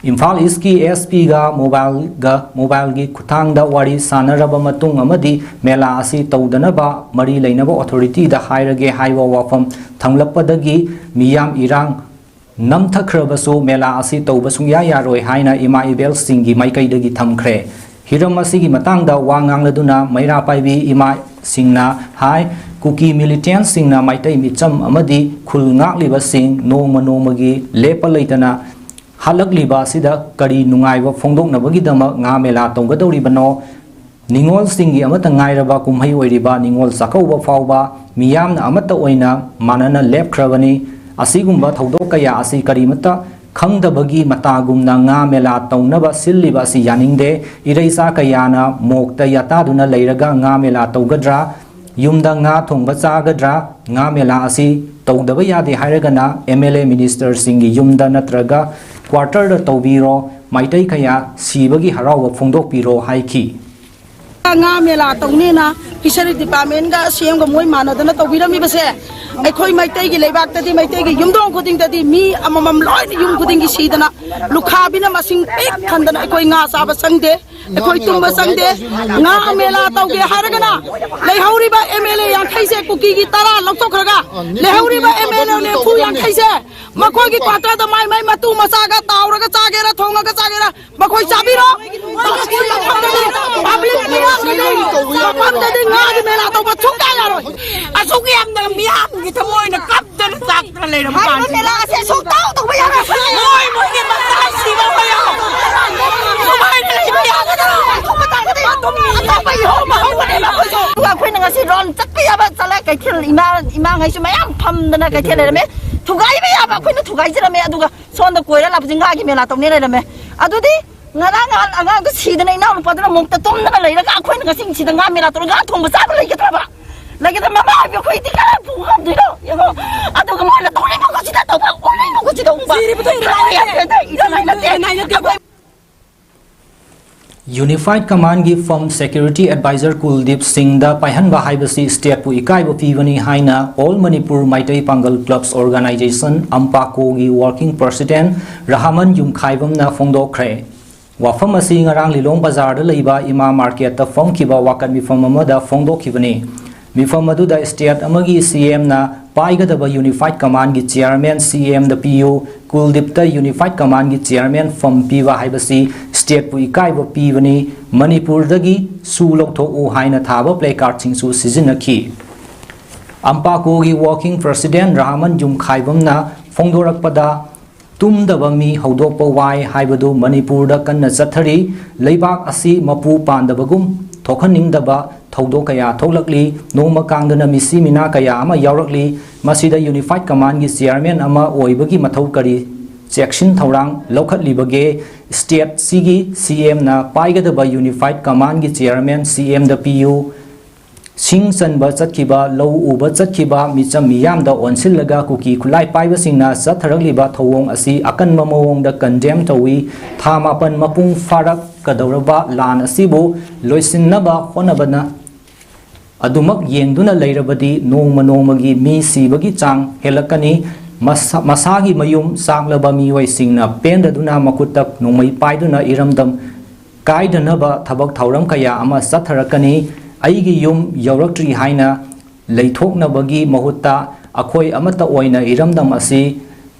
ꯏꯝꯐꯥꯜ ꯏꯁꯀꯤ ꯑꯦꯁ ꯄꯤꯒ ꯃꯣꯕꯥꯏꯜꯒ ꯃꯣꯕꯥꯏꯜꯒꯤ ꯈꯨꯠꯊꯥꯡꯗ ꯋꯥꯔꯤ ꯁꯥꯟꯅꯔꯕ ꯃꯇꯨꯡ ꯑꯃꯗꯤ ꯃꯦꯂꯥ ꯑꯁꯤ ꯇꯧꯗꯅꯕ ꯃꯔꯤ ꯂꯩꯅꯕ ꯑꯣꯊꯣꯔꯤꯇꯤꯗ ꯍꯥꯏꯔꯒꯦ ꯍꯥꯏꯕ ꯋꯥꯐꯝ ꯊꯝꯂꯛꯄꯗꯒꯤ ꯃꯤꯌꯥꯝ ꯏꯔꯥꯡ ꯅꯝꯊꯈ꯭ꯔꯕꯁꯨ ꯃꯦꯂꯥ ꯑꯁꯤ ꯇꯧꯕ ꯁꯨꯡꯌꯥ ꯌꯥꯔꯣꯏ ꯍꯥꯏꯅ ꯏꯃꯥ ꯏꯕꯦꯜꯁꯤꯡꯒꯤ ꯃꯥꯏꯀꯩꯗꯒꯤ ꯊꯝꯈ꯭ꯔꯦ꯫ ꯍꯤꯔꯝ ꯑꯁꯤꯒꯤ ꯃꯇꯥꯡꯗ ꯋꯥ ꯉꯥꯡꯂꯗꯨꯅ ꯃꯩꯔꯥ ꯄꯥꯏꯕꯤ ꯏꯃꯥꯁꯤꯡꯅ ꯍꯥꯏ, ꯀꯨꯀꯤ ꯃꯤꯂꯤꯇꯦꯟꯁꯤꯡꯅ ꯃꯩꯇꯩ ꯃꯤꯆꯝ ꯑꯃꯗꯤ ꯈꯨꯜ ꯉꯥꯛꯂꯤꯕꯁꯤꯡ ꯅꯣꯡꯃ ꯅꯣꯡꯃꯒꯤ ꯂꯦꯞꯄ ꯂꯩꯇꯅ ꯍꯥꯠꯂꯛꯂꯤꯕ ꯑꯁꯤꯗ ꯀꯔꯤ ꯅꯨꯡꯉꯥꯏꯕ ꯐꯣꯡꯗꯣꯛꯅꯕꯒꯤꯗꯃꯛ ꯉꯥ ꯃꯦꯂꯥ ꯇꯧꯒꯗꯧꯔꯤꯕꯅꯣ? ꯅꯤꯉꯣꯜꯁꯤꯡꯒꯤ ꯑꯃꯠꯇ ꯉꯥꯏꯔꯕ ꯀꯨꯝꯍꯩ ꯑꯣꯏꯔꯤꯕ ꯅꯤꯉꯣꯜ ꯆꯥꯛꯀꯧꯕ ꯐꯥꯎꯕ ꯃꯤꯌꯥꯝꯅ ꯑꯃꯠꯇ ꯑꯣꯏꯅ ꯃꯥꯟꯅꯅ ꯂꯦꯞꯈ꯭ꯔꯕꯅꯤ꯫ ꯑꯁꯤꯒꯨꯝꯕ ꯊꯧꯗꯣꯛ ꯀꯌꯥ ꯑꯁꯤ ꯀꯔꯤꯃꯠꯇ ꯈꯪꯗꯕꯒꯤ ꯃꯇꯥꯒꯨꯝꯅ ꯉꯥ ꯃꯦꯂꯥ ꯇꯧꯅꯕ ꯁꯤꯜꯂꯤꯕ ꯑꯁꯤ ꯌꯥꯅꯤꯡꯗꯦ꯫ ꯏꯔꯩꯆꯥ ꯀꯌꯥꯅ ꯃꯣꯛꯇ ꯌꯥꯇꯥꯗꯨꯅ ꯂꯩꯔꯒ ꯉꯥ ꯃꯦꯂꯥ ꯇꯧꯒꯗ꯭ꯔꯥ? ꯌꯨꯝꯗ ꯉꯥ ꯊꯣꯡꯕ ꯆꯥꯒꯗ꯭ꯔꯥ? ꯉꯥ ꯃꯦꯂꯥ ꯑꯁꯤ ꯇꯧꯗꯕ ꯌꯥꯗꯦ ꯍꯥꯏꯔꯒꯅ ꯑꯦꯝ ꯑꯦꯜ ꯑꯦ ꯃꯤꯅꯤꯁꯇꯔꯁꯤꯡꯒꯤ ꯌꯨꯝꯗ ꯅꯠꯇ꯭ꯔꯒ ꯀ꯭ꯋꯥꯇꯔꯗ ꯇꯧꯕꯤꯔꯣ, ꯃꯩꯇꯩ ꯀꯌꯥ ꯁꯤꯕꯒꯤ ꯍꯔꯥꯎꯕ ꯐꯣꯡꯗꯣꯛꯄꯤꯔꯣ ꯍꯥꯏꯈꯤ꯫ ꯉꯥ ꯃꯦꯂꯥ ꯇꯧꯅꯦꯅ ꯐꯤꯁꯔꯤ ꯗꯤꯄꯥꯔꯠꯃꯦꯟꯒ ꯑꯦꯁ ꯗꯤ ꯑꯦꯝꯒ ꯃꯣꯏ ꯃꯥꯟꯅꯗꯅ ꯇꯧꯕꯤꯔꯝꯃꯤꯕꯁꯦ ꯑꯩꯈꯣꯏ ꯃꯩꯇꯩꯒꯤ ꯂꯩꯕꯥꯛꯇꯗꯤ, ꯃꯩꯇꯩꯒꯤ ꯌꯨꯝꯊꯣꯡ ꯈꯨꯗꯤꯡꯗꯗꯤ ꯃꯤ ꯑꯃꯃꯝ ꯂꯣꯏꯅ ꯌꯨꯝ ꯈꯨꯗꯤꯡꯒꯤ ꯁꯤꯗꯅ ꯂꯨꯈꯥꯕꯤꯅ ꯃꯁꯤꯡ ꯄꯤꯛ ꯊꯟꯗꯅ ꯑꯩꯈꯣꯏ ꯉꯥ ꯆꯥꯕ ꯆꯪꯗꯦ꯫ ꯑꯩꯈꯣꯏ ꯇꯨꯝꯕ ꯆꯪꯗꯦ꯫ ꯉꯥ ꯃꯦꯂꯥ ꯇꯧꯒꯦ ꯍꯥꯏꯔꯒꯅ ꯂꯩꯍꯧꯔꯤꯕ ꯑꯦꯝ ꯑꯦꯜ ꯑꯦ ꯌꯥꯡꯈꯩꯁꯦ, ꯀꯨꯀꯤꯒꯤ ꯇꯔꯥ ꯂꯧꯊꯣꯛꯈ꯭ꯔꯒ ꯂꯩꯍꯧꯔꯤꯕ ꯑꯦꯝ ꯑꯦꯜ ꯑꯦ ꯅꯤꯐꯨ ꯌꯥꯡꯈꯩꯁꯦ ꯃꯈꯣꯏꯒꯤ ꯀ꯭ꯋꯥꯇꯔꯗ ꯃꯥꯏ ꯃꯥꯏ ꯃꯇꯨ ꯃꯆꯥꯒ ꯇꯥꯎꯔꯒ ꯆꯥꯒꯦꯔꯥ, ꯊꯣꯡꯉꯒ ꯆꯥꯒꯦꯔꯥ, ꯃꯈꯣꯏ ꯆꯥꯕꯤꯔꯣ꯫ ꯄꯕ꯭ꯂꯤꯛ ꯃꯤꯌꯥꯝꯒꯤꯗꯤ ꯉꯥꯒꯤ ꯃꯦꯂꯥ ꯇꯧꯕ ꯁꯨꯡꯌꯥ ꯌꯥꯔꯣꯏ꯫ ꯑꯁꯨꯛ ꯌꯥꯝꯅ ꯃꯤꯌꯥꯝꯒꯤ ꯊꯃꯣꯏꯅ ꯀꯞꯇꯅ ꯆꯥꯛꯇꯅ ꯂꯩꯔꯕ ꯍꯥꯏꯔꯤꯕ ꯀꯥꯟꯁꯤꯗ ꯃꯦꯂꯥ ꯑꯁꯦ ꯁꯨꯡꯇꯧ ꯇꯧꯕ ꯌꯥꯔꯣꯏ꯫ ꯃꯣꯏ ꯃꯣꯏꯒꯤ ꯃꯆꯥ ꯁꯤꯕ ꯃꯌꯥꯝ ꯁꯨꯃꯥꯏꯅ ꯂꯩꯕ ꯌꯥꯒꯗ꯭ꯔꯣ? ꯑꯇꯣꯞꯄ ꯇꯥꯔꯒꯗꯤ ꯑꯇꯣꯞꯄ ꯏꯍꯧ ꯍꯧꯒꯅꯦꯕ ꯑꯩꯈꯣꯏꯁꯨ꯫ ꯑꯗꯨꯒ ꯑꯩꯈꯣꯏꯅ ꯉꯁꯤ ꯔꯣꯟ ꯆꯠꯄ ꯌꯥꯕ ꯆꯠꯂꯦ꯫ ꯀꯩꯊꯦꯜ ꯏꯃꯥ, ꯏꯃꯥꯉꯩꯁꯨ ꯃꯌꯥꯝ ꯐꯝꯗꯅ ꯀꯩꯊꯦꯜ ꯂꯩꯔꯝꯃꯦ꯫ ꯊꯨꯒꯥꯏꯕ ꯌꯥꯕ ꯑꯩꯈꯣꯏꯅ ꯊꯨꯒꯥꯏꯖꯔꯝꯃꯦ꯫ ꯑꯗꯨꯒ ꯁꯣꯝꯗ ꯀꯣꯏꯔ ꯂꯥꯛꯄꯁꯦ ꯉꯥꯒꯤ ꯃꯦꯂꯥ ꯇꯧꯅꯦ ꯂꯩꯔꯝꯃꯦ꯫ ꯑꯗꯨꯗꯤ ꯉꯔꯥꯡ ꯅꯍꯥꯟ ꯑꯉꯥꯡꯗꯣ ꯁꯤꯗꯅ ꯏꯅꯥꯎ ꯅꯨꯄꯥꯗꯨꯅ ꯃꯣꯛꯇ ꯇꯨꯝꯗꯅ ꯂꯩꯔꯒ ꯑꯩꯈꯣꯏꯅ ꯉꯁꯤ ꯁꯤꯗ ꯉꯥ ꯃꯦꯂꯥ ꯇꯧꯔꯒ ꯉꯥ ꯊꯣꯡꯕ ꯆꯥꯕ ꯂꯩꯒꯗ꯭ꯔꯕ? ꯂꯩꯒꯗ꯭ꯔ? ꯃꯃꯥ ꯍꯥꯏꯕꯤ ꯑꯩꯈꯣꯏꯗꯤ ꯀꯔꯝ ꯄꯨ ꯉꯝꯗꯣꯏꯅꯣ? ꯌꯦꯡꯉꯣ꯫ ꯑꯗꯨꯒ ꯃꯣꯏꯅ ꯇꯧꯅꯤꯡꯕ ꯈꯨꯠꯁꯤꯗ ꯇꯧꯕ, ꯑꯣꯅꯤꯡꯕ ꯈꯨꯠꯁꯤꯗ ꯎꯪꯕ꯫ ꯁꯤꯔꯤꯕꯗꯣ ꯏꯔꯥꯏ ꯅꯠꯇꯦ꯫ ꯏꯔꯥꯏ ꯅꯠꯇꯦ꯫ ꯏꯔꯥꯏ ꯅꯠꯇꯦ꯫ ꯑꯩꯈꯣꯏ Unified Commandꯒꯤ firm security advisor ꯀꯨꯜꯗꯤꯞ ꯁꯤꯡꯗ ꯄꯥꯏꯍꯟꯕ ꯍꯥꯏꯕꯁꯤ stateꯄꯨ ꯏꯀꯥꯏꯕ ꯄꯤꯕꯅꯤ ꯍꯥꯏꯅ All Manipur Meitei Pangal Clubs Organisation, AMPACOꯒꯤ working president ꯔꯍꯥꯃꯟ ꯌꯨꯝꯈꯥꯏꯕꯝꯅ ꯐꯣꯡꯗꯣꯛꯈ꯭ꯔꯦ꯫ ꯋꯥꯐꯝ ꯑꯁꯤ ꯉꯔꯥꯡ ꯂꯤꯂꯣꯡ ꯕꯖꯥꯔꯗ ꯂꯩꯕ ꯏꯃꯥ ꯃꯥꯔꯀꯦꯠꯇ ꯐꯝꯈꯤꯕ ꯋꯥꯀꯠ ꯃꯤꯐꯝ ꯑꯃꯗ ꯐꯣꯡꯗꯣꯛꯈꯤꯕꯅꯤ꯫ ꯃꯤꯐꯝ ꯑꯗꯨꯗ state ꯑꯃꯒꯤ CMꯅ ꯄꯥꯏꯒꯗꯕ Unified Commandꯒꯤ chairman CMꯗ ꯄꯤꯌꯨ, ꯀꯨꯜꯗꯤꯞꯇ Unified Commandꯒꯤ chairman firm ꯄꯤꯕ ꯍꯥꯏꯕꯁꯤ stateꯄꯨ ꯏꯀꯥꯏꯕ ꯄꯤꯕꯅꯤ, ꯃꯅꯤꯄꯨꯔꯗꯒꯤ ꯁꯨ ꯂꯧꯊꯣꯛꯎ ꯍꯥꯏꯅ ꯊꯥꯕ placardꯁꯤꯡꯁꯨ ꯁꯤꯖꯤꯟꯅꯈꯤ꯫ AMPACOꯒꯤ working president ꯔꯍꯥꯃꯟ ꯌꯨꯝꯈꯥꯏꯕꯝꯅ ꯐꯣꯡꯗꯣꯔꯛꯄꯗ, ꯇꯨꯝꯗꯕ ꯃꯤ ꯍꯧꯗꯣꯛꯄ ꯋꯥꯏ ꯍꯥꯏꯕꯗꯨ ꯃꯅꯤꯄꯨꯔꯗ ꯀꯟꯅ ꯆꯠꯊꯔꯤ꯫ ꯂꯩꯕꯥꯛ ꯑꯁꯤ ꯃꯄꯨ ꯄꯥꯟꯗꯕꯒꯨꯝ ꯊꯣꯛꯍꯟꯅꯤꯡꯗꯕ ꯊꯧꯗꯣꯛ ꯀꯌꯥ ꯊꯣꯛꯂꯛꯂꯤ꯫ ꯅꯣꯡꯃ ꯀꯥꯡꯗꯅ ꯃꯤꯁꯤ ꯃꯤꯅꯥ ꯀꯌꯥ ꯑꯃ ꯌꯥꯎꯔꯛꯂꯤ꯫ ꯃꯁꯤꯗ Unified Commandꯒꯤ chairman ꯑꯃ ꯑꯣꯏꯕꯒꯤ ꯃꯊꯧ ꯀꯔꯤ ꯆꯦꯛꯁꯤꯟ ꯊꯧꯔꯥꯡ ꯂꯧꯈꯠꯂꯤꯕꯒꯦ? Stateꯁꯤꯒꯤ CMꯅ ꯄꯥꯏꯒꯗꯕ Unified Commandꯒꯤ chairman CMꯗ ꯄꯤꯌꯨ꯫ ꯁꯤꯡ ꯆꯟꯕ ꯆꯠꯈꯤꯕ, ꯂꯧ ꯎꯕ ꯆꯠꯈꯤꯕ ꯃꯤꯆꯝ ꯃꯤꯌꯥꯝꯗ ꯑꯣꯟꯁꯤꯜꯂꯒ ꯀꯨꯀꯤ ꯈꯨꯠꯂꯥꯏ ꯄꯥꯏꯕꯁꯤꯡꯅ ꯆꯠꯊꯔꯛꯂꯤꯕ ꯊꯧꯑꯣꯡ ꯑꯁꯤ ꯑꯀꯟꯕ ꯃꯑꯣꯡꯗ condemn ꯇꯧꯏ꯫ ꯊꯥ ꯃꯥꯄꯟ ꯃꯄꯨꯡ ꯐꯥꯔꯛꯀꯗꯧꯔꯕ ꯂꯥꯟ ꯑꯁꯤꯕꯨ ꯂꯣꯏꯁꯤꯟꯅꯕ ꯍꯣꯠꯅꯕꯅ ꯑꯗꯨꯃꯛ ꯌꯦꯡꯗꯨꯅ ꯂꯩꯔꯕꯗꯤ ꯅꯣꯡꯃ ꯅꯣꯡꯃꯒꯤ ꯃꯤ ꯁꯤꯕꯒꯤ ꯆꯥꯡ ꯍꯦꯜꯂꯛꯀꯅꯤ꯫ ꯃꯁꯥ-, ꯃꯁꯥꯒꯤ ꯃꯌꯨꯝ ꯆꯥꯛꯂꯕ ꯃꯤꯑꯣꯏꯁꯤꯡꯅ ꯄꯦꯟꯗꯗꯨꯅ ꯃꯈꯨꯠꯇ ꯅꯣꯡꯃꯩ ꯄꯥꯏꯗꯨꯅ ꯏꯔꯝꯗꯝ ꯀꯥꯏꯗꯅꯕ ꯊꯕꯛ ꯊꯧꯔꯝ ꯀꯌꯥ ꯑꯃ ꯆꯠꯊꯔꯛꯀꯅꯤ꯫ ꯑꯩꯒꯤ ꯌꯨꯝ ꯌꯧꯔꯛꯇ꯭ꯔꯤ ꯍꯥꯏꯅ ꯂꯩꯊꯣꯛꯅꯕꯒꯤ ꯃꯍꯨꯠꯇ ꯑꯩꯈꯣꯏ ꯑꯃꯠꯇ ꯑꯣꯏꯅ ꯏꯔꯝꯗꯝ ꯑꯁꯤ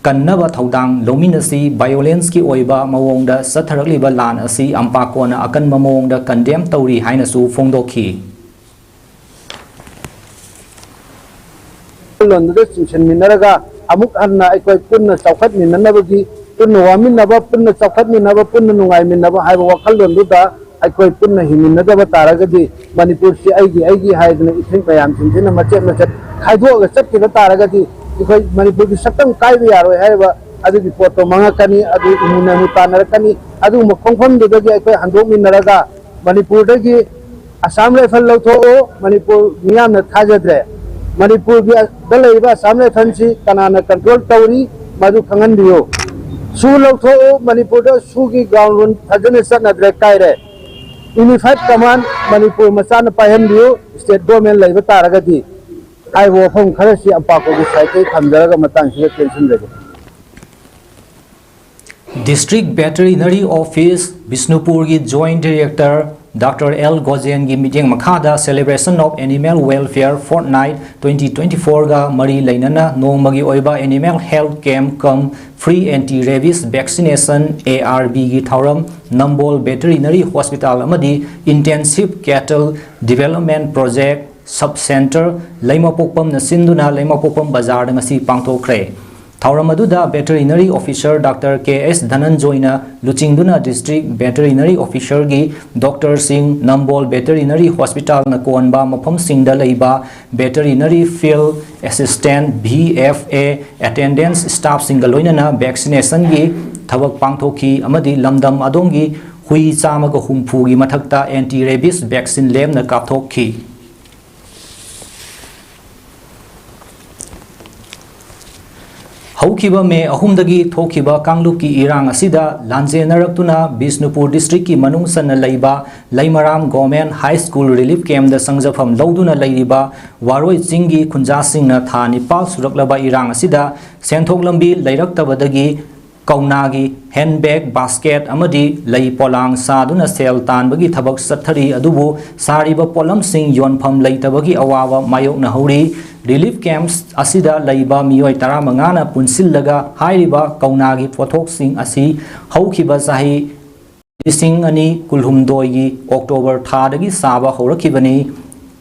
ꯀꯟꯅꯕ ꯊꯧꯗꯥꯡ ꯂꯧꯃꯤꯟꯅꯁꯤ꯫ Violenceꯀꯤ ꯑꯣꯏꯕ ꯃꯑꯣꯡꯗ ꯆꯠꯊꯔꯛꯂꯤꯕ ꯂꯥꯟ ꯑꯁꯤ AMPACOꯅ ꯑꯀꯟꯕ ꯃꯑꯣꯡꯗ condemn ꯇꯧꯔꯤ ꯍꯥꯏꯅꯁꯨ ꯐꯣꯡꯗꯣꯛꯈꯤ꯫ ꯋꯥꯈꯜꯂꯣꯟꯗꯨꯗ ꯆꯤꯡꯁꯤꯟꯃꯤꯟꯅꯔꯒ ꯑꯃꯨꯛ ꯍꯟꯅ ꯑꯩꯈꯣꯏ ꯄꯨꯟꯅ ꯆꯥꯎꯈꯠꯃꯤꯟꯅꯅꯕꯒꯤ, ꯄꯨꯟꯅ ꯋꯥꯃꯤꯟꯅꯕ, ꯄꯨꯟꯅ ꯆꯥꯎꯈꯠꯃꯤꯟꯅꯕ, ꯄꯨꯟꯅ ꯅꯨꯡꯉꯥꯏꯃꯤꯟꯅꯕ ꯍꯥꯏꯕ ꯋꯥꯈꯜꯂꯣꯟꯗꯨꯗ ꯑꯩꯈꯣꯏ ꯄꯨꯟꯅ ꯍꯤꯡꯃꯤꯟꯅꯗꯕ ꯇꯥꯔꯒꯗꯤ, ꯃꯅꯤꯄꯨꯔꯁꯤ ꯑꯩꯒꯤ, ꯑꯩꯒꯤ ꯍꯥꯏꯗꯅ ꯏꯊꯤꯛ ꯃꯌꯥꯝꯁꯤꯡꯁꯤꯅ ꯃꯆꯦꯠ ꯃꯆꯦꯠ ꯈꯥꯏꯗꯣꯛꯑꯒ ꯆꯠꯈꯤꯕ ꯇꯥꯔꯒꯗꯤ, ꯑꯩꯈꯣꯏ ꯃꯅꯤꯄꯨꯔꯒꯤ ꯁꯛꯇꯝ ꯀꯥꯏꯕ ꯌꯥꯔꯣꯏ ꯍꯥꯏꯔꯤꯕ ꯑꯗꯨꯒꯤ ꯄꯣꯠꯇꯣ ꯃꯥꯡꯉꯛꯀꯅꯤ꯫ ꯑꯗꯨ ꯏꯃꯨꯡ ꯃꯅꯨꯡ ꯇꯥꯟꯅꯔꯛꯀꯅꯤ꯫ ꯑꯗꯨꯒꯨꯝꯕ ꯈꯣꯡꯐꯝꯗꯨꯗꯒꯤ ꯑꯩꯈꯣꯏ ꯍꯟꯗꯣꯛꯃꯤꯟꯅꯔꯒ ꯃꯅꯤꯄꯨꯔꯗꯒꯤ ꯑꯁꯥꯝ ꯔꯥꯏꯐꯜ ꯂꯧꯊꯣꯛꯑꯣ, ꯃꯅꯤꯄꯨꯔ ꯃꯤꯌꯥꯝꯅ ꯊꯥꯖꯗ꯭ꯔꯦ꯫ ꯃꯅꯤꯄꯨꯔꯒꯤꯗ ꯂꯩꯔꯤꯕ ꯑꯁꯥꯝ ꯔꯥꯏꯐꯜꯁꯤ ꯀꯅꯥꯅ control ꯇꯧꯔꯤ, ꯃꯗꯨ ꯈꯪꯍꯟꯕꯤꯌꯨ꯫ ꯁꯨ ꯂꯧꯊꯣꯛꯎ, ꯃꯅꯤꯄꯨꯔꯗ ꯁꯨꯒꯤ ground rule ꯐꯖꯅ ꯆꯠꯅꯗ꯭ꯔꯦ, ꯀꯥꯏꯔꯦ꯫ Unified Command ꯃꯅꯤꯄꯨꯔ ꯃꯆꯥꯅ ꯄꯥꯏꯍꯟꯕꯤꯌꯨ꯫ State Government ꯂꯩꯕ ꯇꯥꯔꯒꯗꯤ ꯍꯥꯏꯔꯤꯕ ꯋꯥꯐꯝ ꯈꯔꯁꯤ ꯑꯝꯄꯥꯛꯄꯒꯤ ꯁꯥꯏꯠꯇꯒꯤ ꯊꯝꯖꯔꯒ ꯃꯇꯥꯡꯁꯤꯗ ꯇꯦꯟꯁꯤꯟꯖꯒꯦ꯫ District Veterinary Office ꯕꯤꯁꯅꯨꯄꯨꯔꯒꯤ Joint Director Doctor L ꯒꯣꯖꯦꯟꯒꯤ ꯃꯤꯠꯌꯦꯡ ꯃꯈꯥꯗ Celebration of Animal Welfare Fortnight twenty twenty-four ꯒ ꯃꯔꯤ ꯂꯩꯅꯅ ꯅꯣꯡꯃꯒꯤ ꯑꯣꯏꯕ Animal Health Camp cum Free Anti Rabies Vaccination, A R V ꯒꯤ ꯊꯧꯔꯝ ꯅꯝꯕꯣꯜ Veterinary Hospital ꯑꯃꯗꯤ Intensive Cattle Development Project Sub Center, ꯂꯩꯃꯄꯣꯛꯄꯝꯅ ꯁꯤꯟꯗꯨꯅ ꯂꯩꯃꯄꯣꯛꯄꯝ ꯕꯖꯥꯔꯗ ꯉꯁꯤ ꯄꯥꯡꯊꯣꯛꯈ꯭ꯔꯦ꯫ ꯊꯧꯔꯝ ꯑꯗꯨꯗ Veterinary Officer Doctor ꯀꯦ ꯑꯦꯁ ꯙꯅꯟꯖꯣꯏꯅ ꯂꯨꯆꯤꯡꯗꯨꯅ District Veterinary Officer ꯒꯤ doctor ꯁꯤꯡ, ꯅꯝꯕꯣꯜ Veterinary Hospital ꯅ ꯀꯣꯟꯕ ꯃꯐꯝꯁꯤꯡꯗ ꯂꯩꯕ Veterinary Field Assistant, V F A, attendance staff ꯁꯤꯡꯒ ꯂꯣꯏꯅꯅ vaccination ꯒꯤ ꯊꯕꯛ ꯄꯥꯡꯊꯣꯛꯈꯤ ꯑꯃꯗꯤ ꯂꯝꯗꯝ ꯑꯗꯣꯝꯒꯤ ꯍꯨꯏ ꯆꯥꯝꯃꯒ ꯍꯨꯝꯐꯨꯒꯤ ꯃꯊꯛꯇ anti rabies vaccine ꯂꯦꯝꯅ ꯀꯥꯞꯊꯣꯛꯈꯤ꯫ ꯍꯧꯈꯤꯕ ꯃꯦ ꯑꯍꯨꯝꯗꯒꯤ ꯊꯣꯛꯈꯤꯕ ꯀꯥꯡꯂꯨꯞꯀꯤ ꯏꯔꯥꯡ ꯑꯁꯤꯗ ꯂꯥꯟꯖꯦꯟꯅꯔꯛꯇꯨꯅ ꯕꯤꯁꯅꯨꯄꯨꯔ district ꯀꯤ ꯃꯅꯨꯡ ꯆꯟꯅ ꯂꯩꯕ ꯂꯩꯃꯔꯥꯝ Government High School relief camp ꯗ ꯆꯪꯖꯐꯝ ꯂꯧꯗꯨꯅ ꯂꯩꯔꯤꯕ ꯋꯥꯔꯣꯏ ꯆꯤꯡꯒꯤ ꯈꯨꯟꯖꯥꯁꯤꯡꯅ ꯊꯥ ꯅꯤꯄꯥꯜ ꯁꯨꯔꯛꯂꯕ ꯏꯔꯥꯡ ꯑꯁꯤꯗ ꯁꯦꯟꯊꯣꯛ ꯂꯝꯕꯤ ꯂꯩꯔꯛꯇꯕꯗꯒꯤ ꯀꯧꯅꯥꯒꯤ hand bag, basket ꯑꯃꯗꯤ ꯂꯩ ꯄꯣꯂꯥꯡ ꯁꯥꯗꯨꯅ ꯁꯦꯜ ꯇꯥꯟꯕꯒꯤ ꯊꯕꯛ ꯆꯠꯊꯔꯤ꯫ ꯑꯗꯨꯕꯨ ꯁꯥꯔꯤꯕ ꯄꯣꯠꯂꯝꯁꯤꯡ ꯌꯣꯟꯐꯝ ꯂꯩꯇꯕꯒꯤ ꯑꯋꯥꯕ ꯃꯥꯌꯣꯛꯅꯍꯧꯔꯤ꯫ Relief camp ꯑꯁꯤꯗ ꯂꯩꯕ ꯃꯤꯑꯣꯏ ꯇꯔꯥꯃꯉꯥꯅ ꯄꯨꯟꯁꯤꯜꯂꯒ ꯍꯥꯏꯔꯤꯕ ꯀꯧꯅꯥꯒꯤ ꯄꯣꯠꯊꯣꯛꯁꯤꯡ ꯑꯁꯤ ꯍꯧꯈꯤꯕ ꯆꯍꯤ ꯂꯤꯁꯤꯡ ꯑꯅꯤ ꯀꯨꯟꯍꯨꯝꯗꯣꯏꯒꯤ October ꯊꯥꯗꯒꯤ ꯁꯥꯕ ꯍꯧꯔꯛꯈꯤꯕꯅꯤ꯫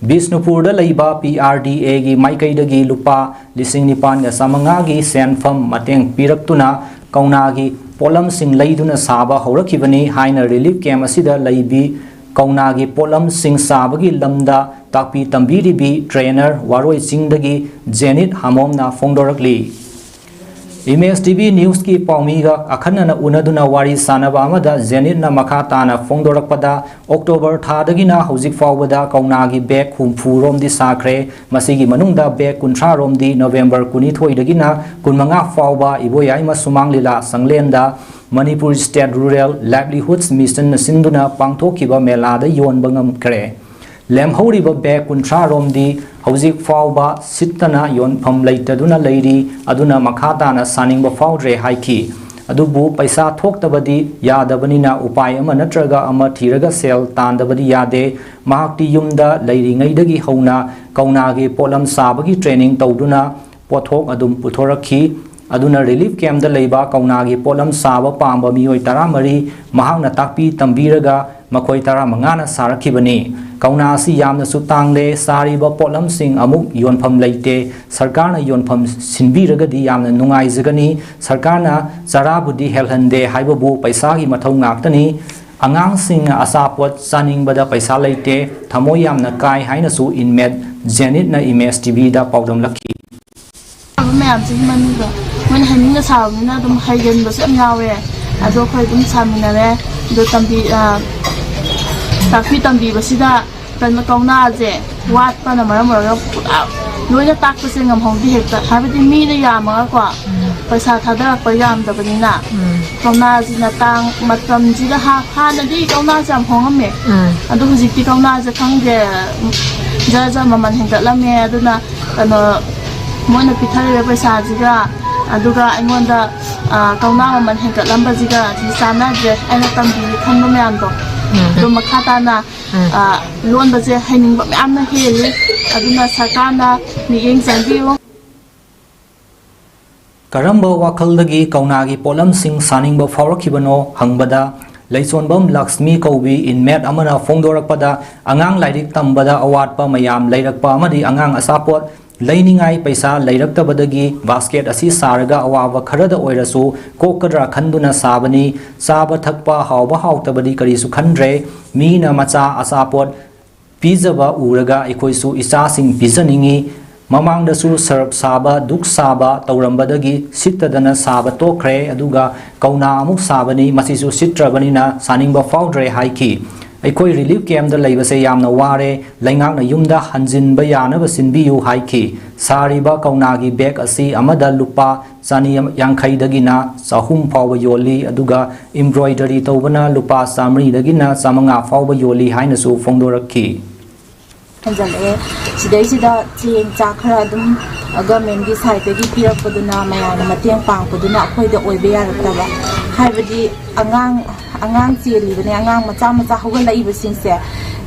ꯕꯤꯁꯅꯨꯄꯨꯔꯗ ꯂꯩꯕ P R D A ꯒꯤ ꯃꯥꯏꯀꯩꯗꯒꯤ ꯂꯨꯄꯥ ꯂꯤꯁꯤꯡ ꯅꯤꯄꯥꯟꯒ ꯆꯥꯃꯉꯥꯒꯤ ꯁꯦꯟꯐꯝ ꯃꯇꯦꯡ ꯄꯤꯔꯛꯇꯨꯅ ꯀꯧꯅꯥꯒꯤ ꯄꯣꯠꯂꯝꯁꯤꯡ ꯂꯩꯗꯨꯅ ꯁꯥꯕ ꯍꯧꯔꯛꯈꯤꯕꯅꯤ ꯍꯥꯏꯅ relief camp ꯑꯁꯤꯗ ꯂꯩꯕꯤ ꯀꯧꯅꯥꯒꯤ ꯄꯣꯠꯂꯝꯁꯤꯡ ꯁꯥꯕꯒꯤ ꯂꯝꯗ ꯇꯥꯛꯄꯤ ꯇꯝꯕꯤꯔꯤꯕꯤ trainer ꯋꯥꯔꯣꯏ ꯆꯤꯡꯗꯒꯤ ꯖꯦꯅꯤꯠ ꯍꯥꯃꯣꯝꯅ ꯐꯣꯡꯗꯣꯔꯛꯂꯤ꯫ Image T V News ꯀꯤ ꯄꯥꯎꯃꯤꯒ ꯑꯈꯟꯅꯅ ꯎꯅꯗꯨꯅ ꯋꯥꯔꯤ ꯁꯥꯅꯕ ꯑꯃꯗ ꯖꯦꯅꯤꯠꯅ ꯃꯈꯥ ꯇꯥꯅ ꯐꯣꯡꯗꯣꯔꯛꯄꯗ, October ꯊꯥꯗꯒꯤꯅ ꯍꯧꯖꯤꯛ ꯐꯥꯎꯕꯗ ꯀꯧꯅꯥꯒꯤ bag ꯍꯨꯝꯐꯨ ꯔꯣꯝꯗꯤ ꯁꯥꯈ꯭ꯔꯦ꯫ ꯃꯁꯤꯒꯤ ꯃꯅꯨꯡꯗ bag ꯀꯨꯟꯊ꯭ꯔꯥ ꯔꯣꯝꯗꯤ November ꯀꯨꯟꯅꯤꯊꯣꯏꯗꯒꯤꯅ ꯀꯨꯟꯃꯉꯥ ꯐꯥꯎꯕ ꯏꯕꯣꯌꯥꯏꯃ ꯁꯨꯃꯥꯡ ꯂꯤꯂꯥ ꯁꯪꯂꯦꯟꯗ Manipur State Rural Livelihoods Mission ꯅ ꯁꯤꯟꯗꯨꯅ ꯄꯥꯡꯊꯣꯛꯈꯤꯕ ꯃꯦꯂꯥꯗ ꯌꯣꯟꯕ ꯉꯝꯈ꯭ꯔꯦ꯫ ꯂꯦꯝꯍꯧꯔꯤꯕ bag ꯀꯨꯟꯊ꯭ꯔꯥ ꯔꯣꯝꯗꯤ ꯍꯧꯖꯤꯛ ꯐꯥꯎꯕ ꯁꯤꯠꯇꯅ ꯌꯣꯟꯐꯝ ꯂꯩꯇꯗꯨꯅ ꯂꯩꯔꯤ, ꯑꯗꯨꯅ ꯃꯈꯥ ꯇꯥꯅ ꯁꯥꯅꯤꯡꯕ ꯐꯥꯎꯗ꯭ꯔꯦ ꯍꯥꯏꯈꯤ꯫ ꯑꯗꯨꯕꯨ ꯄꯩꯁꯥ ꯊꯣꯛꯇꯕꯗꯤ ꯌꯥꯗꯕꯅꯤꯅ ꯎꯄꯥꯏ ꯑꯃ ꯅꯠꯇ꯭ꯔꯒ ꯑꯃ ꯊꯤꯔꯒ ꯁꯦꯜ ꯇꯥꯟꯗꯕꯗꯤ ꯌꯥꯗꯦ꯫ ꯃꯍꯥꯛꯇꯤ ꯌꯨꯝꯗ ꯂꯩꯔꯤꯉꯩꯗꯒꯤ ꯍꯧꯅ ꯀꯧꯅꯥꯒꯤ ꯄꯣꯠꯂꯝ ꯁꯥꯕꯒꯤ training ꯇꯧꯗꯨꯅ ꯄꯣꯠꯊꯣꯛ ꯑꯗꯨꯝ ꯄꯨꯊꯣꯔꯛꯈꯤ꯫ ꯑꯗꯨꯅ relief camp ꯇ ꯂꯩꯕ ꯀꯧꯅꯥꯒꯤ ꯄꯣꯠꯂꯝ ꯁꯥꯕ ꯄꯥꯝꯕ ꯃꯤꯑꯣꯏ ꯇꯔꯥꯃꯔꯤ ꯃꯍꯥꯛꯅ ꯇꯥꯛꯄꯤ ꯇꯝꯕꯤꯔꯒ ꯃꯈꯣꯏ ꯇꯔꯥꯃꯉꯥꯅ ꯁꯥꯔꯛꯈꯤꯕꯅꯤ꯫ ꯀꯧꯅꯥ ꯑꯁꯤ ꯌꯥꯝꯅꯁꯨ ꯇꯥꯡꯂꯦ, ꯁꯥꯔꯤꯕ ꯄꯣꯠꯂꯝꯁꯤꯡ ꯑꯃꯨꯛ ꯌꯣꯟꯐꯝ ꯂꯩꯇꯦ, ꯁꯔꯀꯥꯔꯅ ꯌꯣꯟꯐꯝ ꯁꯤꯟꯕꯤꯔꯒꯗꯤ ꯌꯥꯝꯅ ꯅꯨꯡꯉꯥꯏꯖꯒꯅꯤ꯫ ꯁꯔꯀꯥꯔꯅ ꯆꯔꯥꯕꯨꯗꯤ ꯍꯦꯜꯍꯟꯗꯦ ꯍꯥꯏꯕꯕꯨ ꯄꯩꯁꯥꯒꯤ ꯃꯊꯧ ꯉꯥꯛꯇꯅꯤ꯫ ꯑꯉꯥꯡꯁꯤꯡꯅ ꯑꯆꯥꯄꯣꯠ ꯆꯥꯅꯤꯡꯕꯗ ꯄꯩꯁꯥ ꯂꯩꯇꯦ, ꯊꯃꯣꯏ ꯌꯥꯝꯅ ꯀꯥꯏ ꯍꯥꯏꯅꯁꯨ inmate ꯖꯦꯅꯤꯠꯅ ꯏꯃꯦꯖ ꯇꯤꯚꯤꯗ ꯄꯥꯎꯗꯝꯂꯛꯈꯤ꯫ ꯃꯌꯥꯝꯁꯤꯒꯤ ꯃꯅꯨꯡꯗ ꯃꯣꯏꯅ ꯍꯩꯅꯤꯡꯅ ꯁꯥꯕꯅꯤꯅ ꯑꯗꯨꯝ ꯍꯩꯒꯟꯕꯁꯨ ꯌꯥꯝ ꯌꯥꯎꯋꯦ꯫ ꯑꯗꯣ ꯑꯩꯈꯣꯏ ꯑꯗꯨꯝ ꯁꯥꯃꯤꯟꯅꯔꯦ꯫ ꯑꯗꯣ ꯇꯝꯕꯤ ꯇꯥꯛꯄꯤ ꯇꯝꯕꯤꯕꯁꯤꯗ ꯀꯩꯅꯣ ꯀꯧꯅꯥꯁꯦ ꯋꯥꯠꯄꯅ ꯃꯔꯝ ꯑꯣꯏꯔꯒ ꯄꯨꯔꯥ ꯂꯣꯏꯅ ꯇꯥꯛꯄꯁꯦ ꯉꯝꯍꯧꯗꯦ ꯍꯦꯛꯇ꯫ ꯍꯥꯏꯕꯗꯤ ꯃꯤꯅ ꯌꯥꯝꯃꯒꯀꯣ ꯄꯩꯁꯥ ꯊꯥꯗꯔꯛꯄ ꯌꯥꯝꯗꯕꯅꯤꯅ꯫ ꯀꯧꯅꯥꯁꯤꯅ ꯇꯥꯡ ꯃꯇꯝꯁꯤꯗ ꯍꯥ- ꯍꯥꯟꯅꯗꯤ ꯀꯧꯅꯥꯁꯦ ꯌꯥꯝ ꯍꯣꯡꯉꯝꯃꯦ꯫ ꯑꯗꯣ ꯍꯧꯖꯤꯛꯇꯤ ꯀꯧꯅꯥꯁꯦ ꯈꯪꯗꯦ, ꯖꯔ ꯖꯔ ꯃꯃꯜ ꯍꯦꯟꯒꯠꯂꯝꯃꯦ꯫ ꯑꯗꯨꯅ ꯀꯩꯅꯣ ꯃꯣꯏꯅ ꯄꯤꯊꯔꯤꯕ ꯄꯩꯁꯥꯁꯤꯒ ꯑꯗꯨꯒ ꯑꯩꯉꯣꯟꯗ ꯀꯧꯅꯥ ꯃꯃꯜ ꯍꯦꯟꯒꯠꯂꯝꯕꯁꯤꯒ ꯑꯁꯤ ꯆꯥꯟꯅꯗ꯭ꯔꯦ꯫ ꯑꯩꯅ ꯇꯝꯕꯤꯒꯦ ꯈꯟꯕ ꯃꯌꯥꯝꯗꯣ ꯑꯗꯨ ꯃꯈꯥ ꯇꯥꯅ ꯂꯣꯟꯕꯁꯦ ꯍꯩꯅꯤꯡꯕ ꯃꯌꯥꯝꯅ ꯍꯦꯜꯂꯤ꯫ ꯑꯗꯨꯅ ꯁꯔꯀꯥꯔꯅ ꯃꯤꯠꯌꯦꯡ ꯆꯪꯕꯤꯌꯨ꯫ ꯀꯔꯝꯕ ꯋꯥꯈꯜꯗꯒꯤ ꯀꯧꯅꯥꯒꯤ ꯄꯣꯠꯂꯝꯁꯤꯡ ꯁꯥꯅꯤꯡꯕ ꯐꯥꯎꯔꯛꯈꯤꯕꯅꯣ ꯍꯪꯕꯗ, ꯂꯩꯆꯣꯟꯕꯝ ꯂꯛꯁꯃꯤ ꯀꯧꯕꯤ inmate ꯑꯃꯅ ꯐꯣꯡꯗꯣꯔꯛꯄꯗ, ꯑꯉꯥꯡ ꯂꯥꯏꯔꯤꯛ ꯇꯝꯕꯗ ꯑꯋꯥꯠꯄ ꯃꯌꯥꯝ ꯂꯩꯔꯛꯄ ꯑꯃꯗꯤ ꯑꯉꯥꯡ ꯑꯆꯥꯄꯣꯠ ꯂꯩꯅꯤꯡꯉꯥꯏ ꯄꯩꯁꯥ ꯂꯩꯔꯛꯇꯕꯗꯒꯤ basket ꯑꯁꯤ ꯁꯥꯔꯒ ꯑꯋꯥꯕ ꯈꯔꯗ ꯑꯣꯏꯔꯁꯨ ꯀꯣꯛꯀꯗ꯭ꯔꯥ ꯈꯟꯗꯨꯅ ꯁꯥꯕꯅꯤ꯫ ꯆꯥꯕ ꯊꯛꯄ ꯍꯥꯎꯕ ꯍꯥꯎꯇꯕꯗꯤ ꯀꯔꯤꯁꯨ ꯈꯟꯗ꯭ꯔꯦ꯫ ꯃꯤꯅ ꯃꯆꯥ ꯑꯆꯥꯄꯣꯠ ꯄꯤꯖꯕ ꯎꯔꯒ ꯑꯩꯈꯣꯏꯁꯨ ꯏꯆꯥꯁꯤꯡ ꯄꯤꯖꯅꯤꯡꯏ꯫ ꯃꯃꯥꯡꯗꯁꯨ ꯁꯔꯞ ꯁꯥꯕ, ꯙꯨꯛ ꯁꯥꯕ ꯇꯧꯔꯝꯕꯗꯒꯤ ꯁꯤꯠꯇꯗꯅ ꯁꯥꯕ ꯇꯣꯛꯈ꯭ꯔꯦ꯫ ꯑꯗꯨꯒ ꯀꯧꯅꯥ ꯑꯃꯨꯛ ꯁꯥꯕꯅꯤ, ꯃꯁꯤꯁꯨ ꯁꯤꯠꯇ꯭ꯔꯕꯅꯤꯅ ꯁꯥꯅꯤꯡꯕ ꯐꯥꯎꯗ꯭ꯔꯦ ꯍꯥꯏꯈꯤ꯫ ꯑꯩꯈꯣꯏ ꯔꯤꯂꯤꯐ ꯀꯦꯝꯞꯇ ꯂꯩꯕꯁꯦ ꯌꯥꯝꯅ ꯋꯥꯔꯦ, ꯂꯩꯉꯥꯛꯅ ꯌꯨꯝꯗ ꯍꯟꯖꯤꯟꯕ ꯌꯥꯅꯕ ꯁꯤꯟꯕꯤꯌꯨ ꯍꯥꯏꯈꯤ꯫ ꯁꯥꯔꯤꯕ ꯀꯧꯅꯥꯒꯤ ꯕꯦꯒ ꯑꯁꯤ ꯑꯃꯗ ꯂꯨꯄꯥ ꯆꯅꯤ ꯌꯥꯡꯈꯩꯗꯒꯤꯅ ꯆꯍꯨꯝ ꯐꯥꯎꯕ ꯌꯣꯜꯂꯤ, ꯑꯗꯨꯒ ꯏꯝꯕ꯭ꯔꯣꯏꯗꯔꯤ ꯇꯧꯕꯅ ꯂꯨꯄꯥ ꯆꯥꯃꯔꯤꯗꯒꯤꯅ ꯆꯥꯃꯉꯥ ꯐꯥꯎꯕ ꯌꯣꯜꯂꯤ ꯍꯥꯏꯅꯁꯨ ꯐꯣꯡꯗꯣꯔꯛꯈꯤ꯫ ꯍꯟꯖꯜꯂꯛꯑꯦ꯫ ꯁꯤꯗꯩꯁꯤꯗ ꯆꯦꯡ ꯆꯥꯛ ꯈꯔ ꯑꯗꯨꯝ ꯒꯃꯦꯟꯒꯤ ꯁꯥꯏꯠꯇꯒꯤ ꯄꯤꯔꯛꯄꯗꯨꯅ, ꯃꯌꯥꯝꯅ ꯃꯇꯦꯡ ꯄꯥꯡꯕꯗꯨꯅ ꯑꯩꯈꯣꯏꯗ ꯑꯣꯏꯕ ꯌꯥꯔꯛꯇꯕ, ꯍꯥꯏꯕꯗꯤ ꯑꯉꯥꯡ ꯑꯉꯥꯡ ꯆꯦꯜꯂꯤꯕꯅꯦ, ꯑꯉꯥꯡ ꯃꯆꯥ ꯃꯆꯥ ꯍꯧꯒꯠꯂꯛꯏꯕꯁꯤꯡꯁꯦ,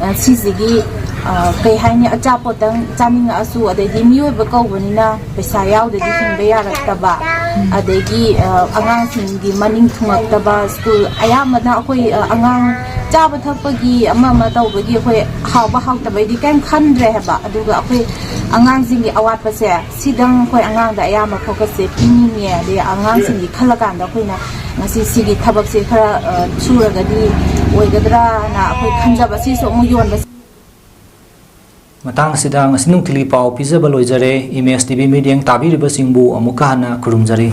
ꯑ, ꯁꯤꯁꯤꯒꯤ, ꯑ, ꯀꯩ ꯍꯥꯏꯅꯤ, ꯑꯆꯥꯄꯣꯠꯇꯪ ꯆꯥꯅꯤꯡꯉꯛꯑꯁꯨ, ꯑꯗꯩꯗꯤ ꯃꯤꯑꯣꯏꯕ ꯀꯧꯕꯅꯤꯅ ꯄꯩꯁꯥ ꯌꯥꯎꯗꯗꯤ ꯍꯤꯡꯕ ꯌꯥꯔꯛꯇꯕ, ꯑꯗꯒꯤ, ꯑ, ꯑꯉꯥꯡꯁꯤꯡꯒꯤ ꯃꯅꯤꯡ ꯊꯨꯡꯉꯛꯇꯕ, ꯁ꯭ꯀꯨꯜ ꯑꯌꯥꯝꯕꯅ ꯑꯩꯈꯣꯏ, ꯑ, ꯑꯉꯥꯡ ꯆꯥꯕ ꯊꯛꯄꯒꯤ ꯑꯃ ꯑꯃ ꯇꯧꯕꯒꯤ ꯑꯩꯈꯣꯏ ꯍꯥꯎꯕ ꯍꯥꯎꯇꯕꯩꯗꯤ ꯀꯩꯝ ꯈꯟꯗ꯭ꯔꯦ ꯍꯥꯏꯕ, ꯑꯗꯨꯒ ꯑꯩꯈꯣꯏ ꯑꯉꯥꯡꯁꯤꯡꯒꯤ ꯑꯋꯥꯠꯄꯁꯦ, ꯁꯤꯗꯪ ꯑꯩꯈꯣꯏ ꯑꯉꯥꯡꯗ ꯑꯌꯥꯝꯕ ꯐꯣꯀꯁꯁꯦ ꯄꯤꯅꯤꯡꯉꯦ꯫ ꯑꯗꯩ ꯑꯉꯥꯡꯁꯤꯡꯒꯤ ꯈꯜꯂꯀꯥꯟꯗ ꯑꯩꯈꯣꯏꯅ ꯉꯁꯤ ꯁꯤꯒꯤ ꯊꯕꯛꯁꯦ ꯈꯔ, ꯑ, ꯁꯨꯔꯒꯗꯤ ꯑꯣꯏꯒꯗ꯭ꯔꯥꯅ ꯑꯩꯈꯣꯏ ꯈꯟꯖꯕ, ꯁꯤꯁꯨ ꯑꯃꯨꯛ ꯌꯣꯟꯕꯁꯦ꯫ ꯃꯇꯥꯡ ꯑꯁꯤꯗ ꯉꯁꯤ ꯅꯨꯡꯊꯤꯜꯒꯤ ꯄꯥꯎ ꯄꯤꯖꯕ ꯂꯣꯏꯖꯔꯦ꯫ ꯏꯃꯦꯖ ꯇꯤ ꯚꯤ ꯃꯤꯠꯌꯦꯡ ꯇꯥꯕꯤꯔꯤꯕꯁꯤꯡꯕꯨ ꯑꯃꯨꯛꯀ ꯍꯟꯅ ꯈꯨꯔꯨꯝꯖꯔꯤ꯫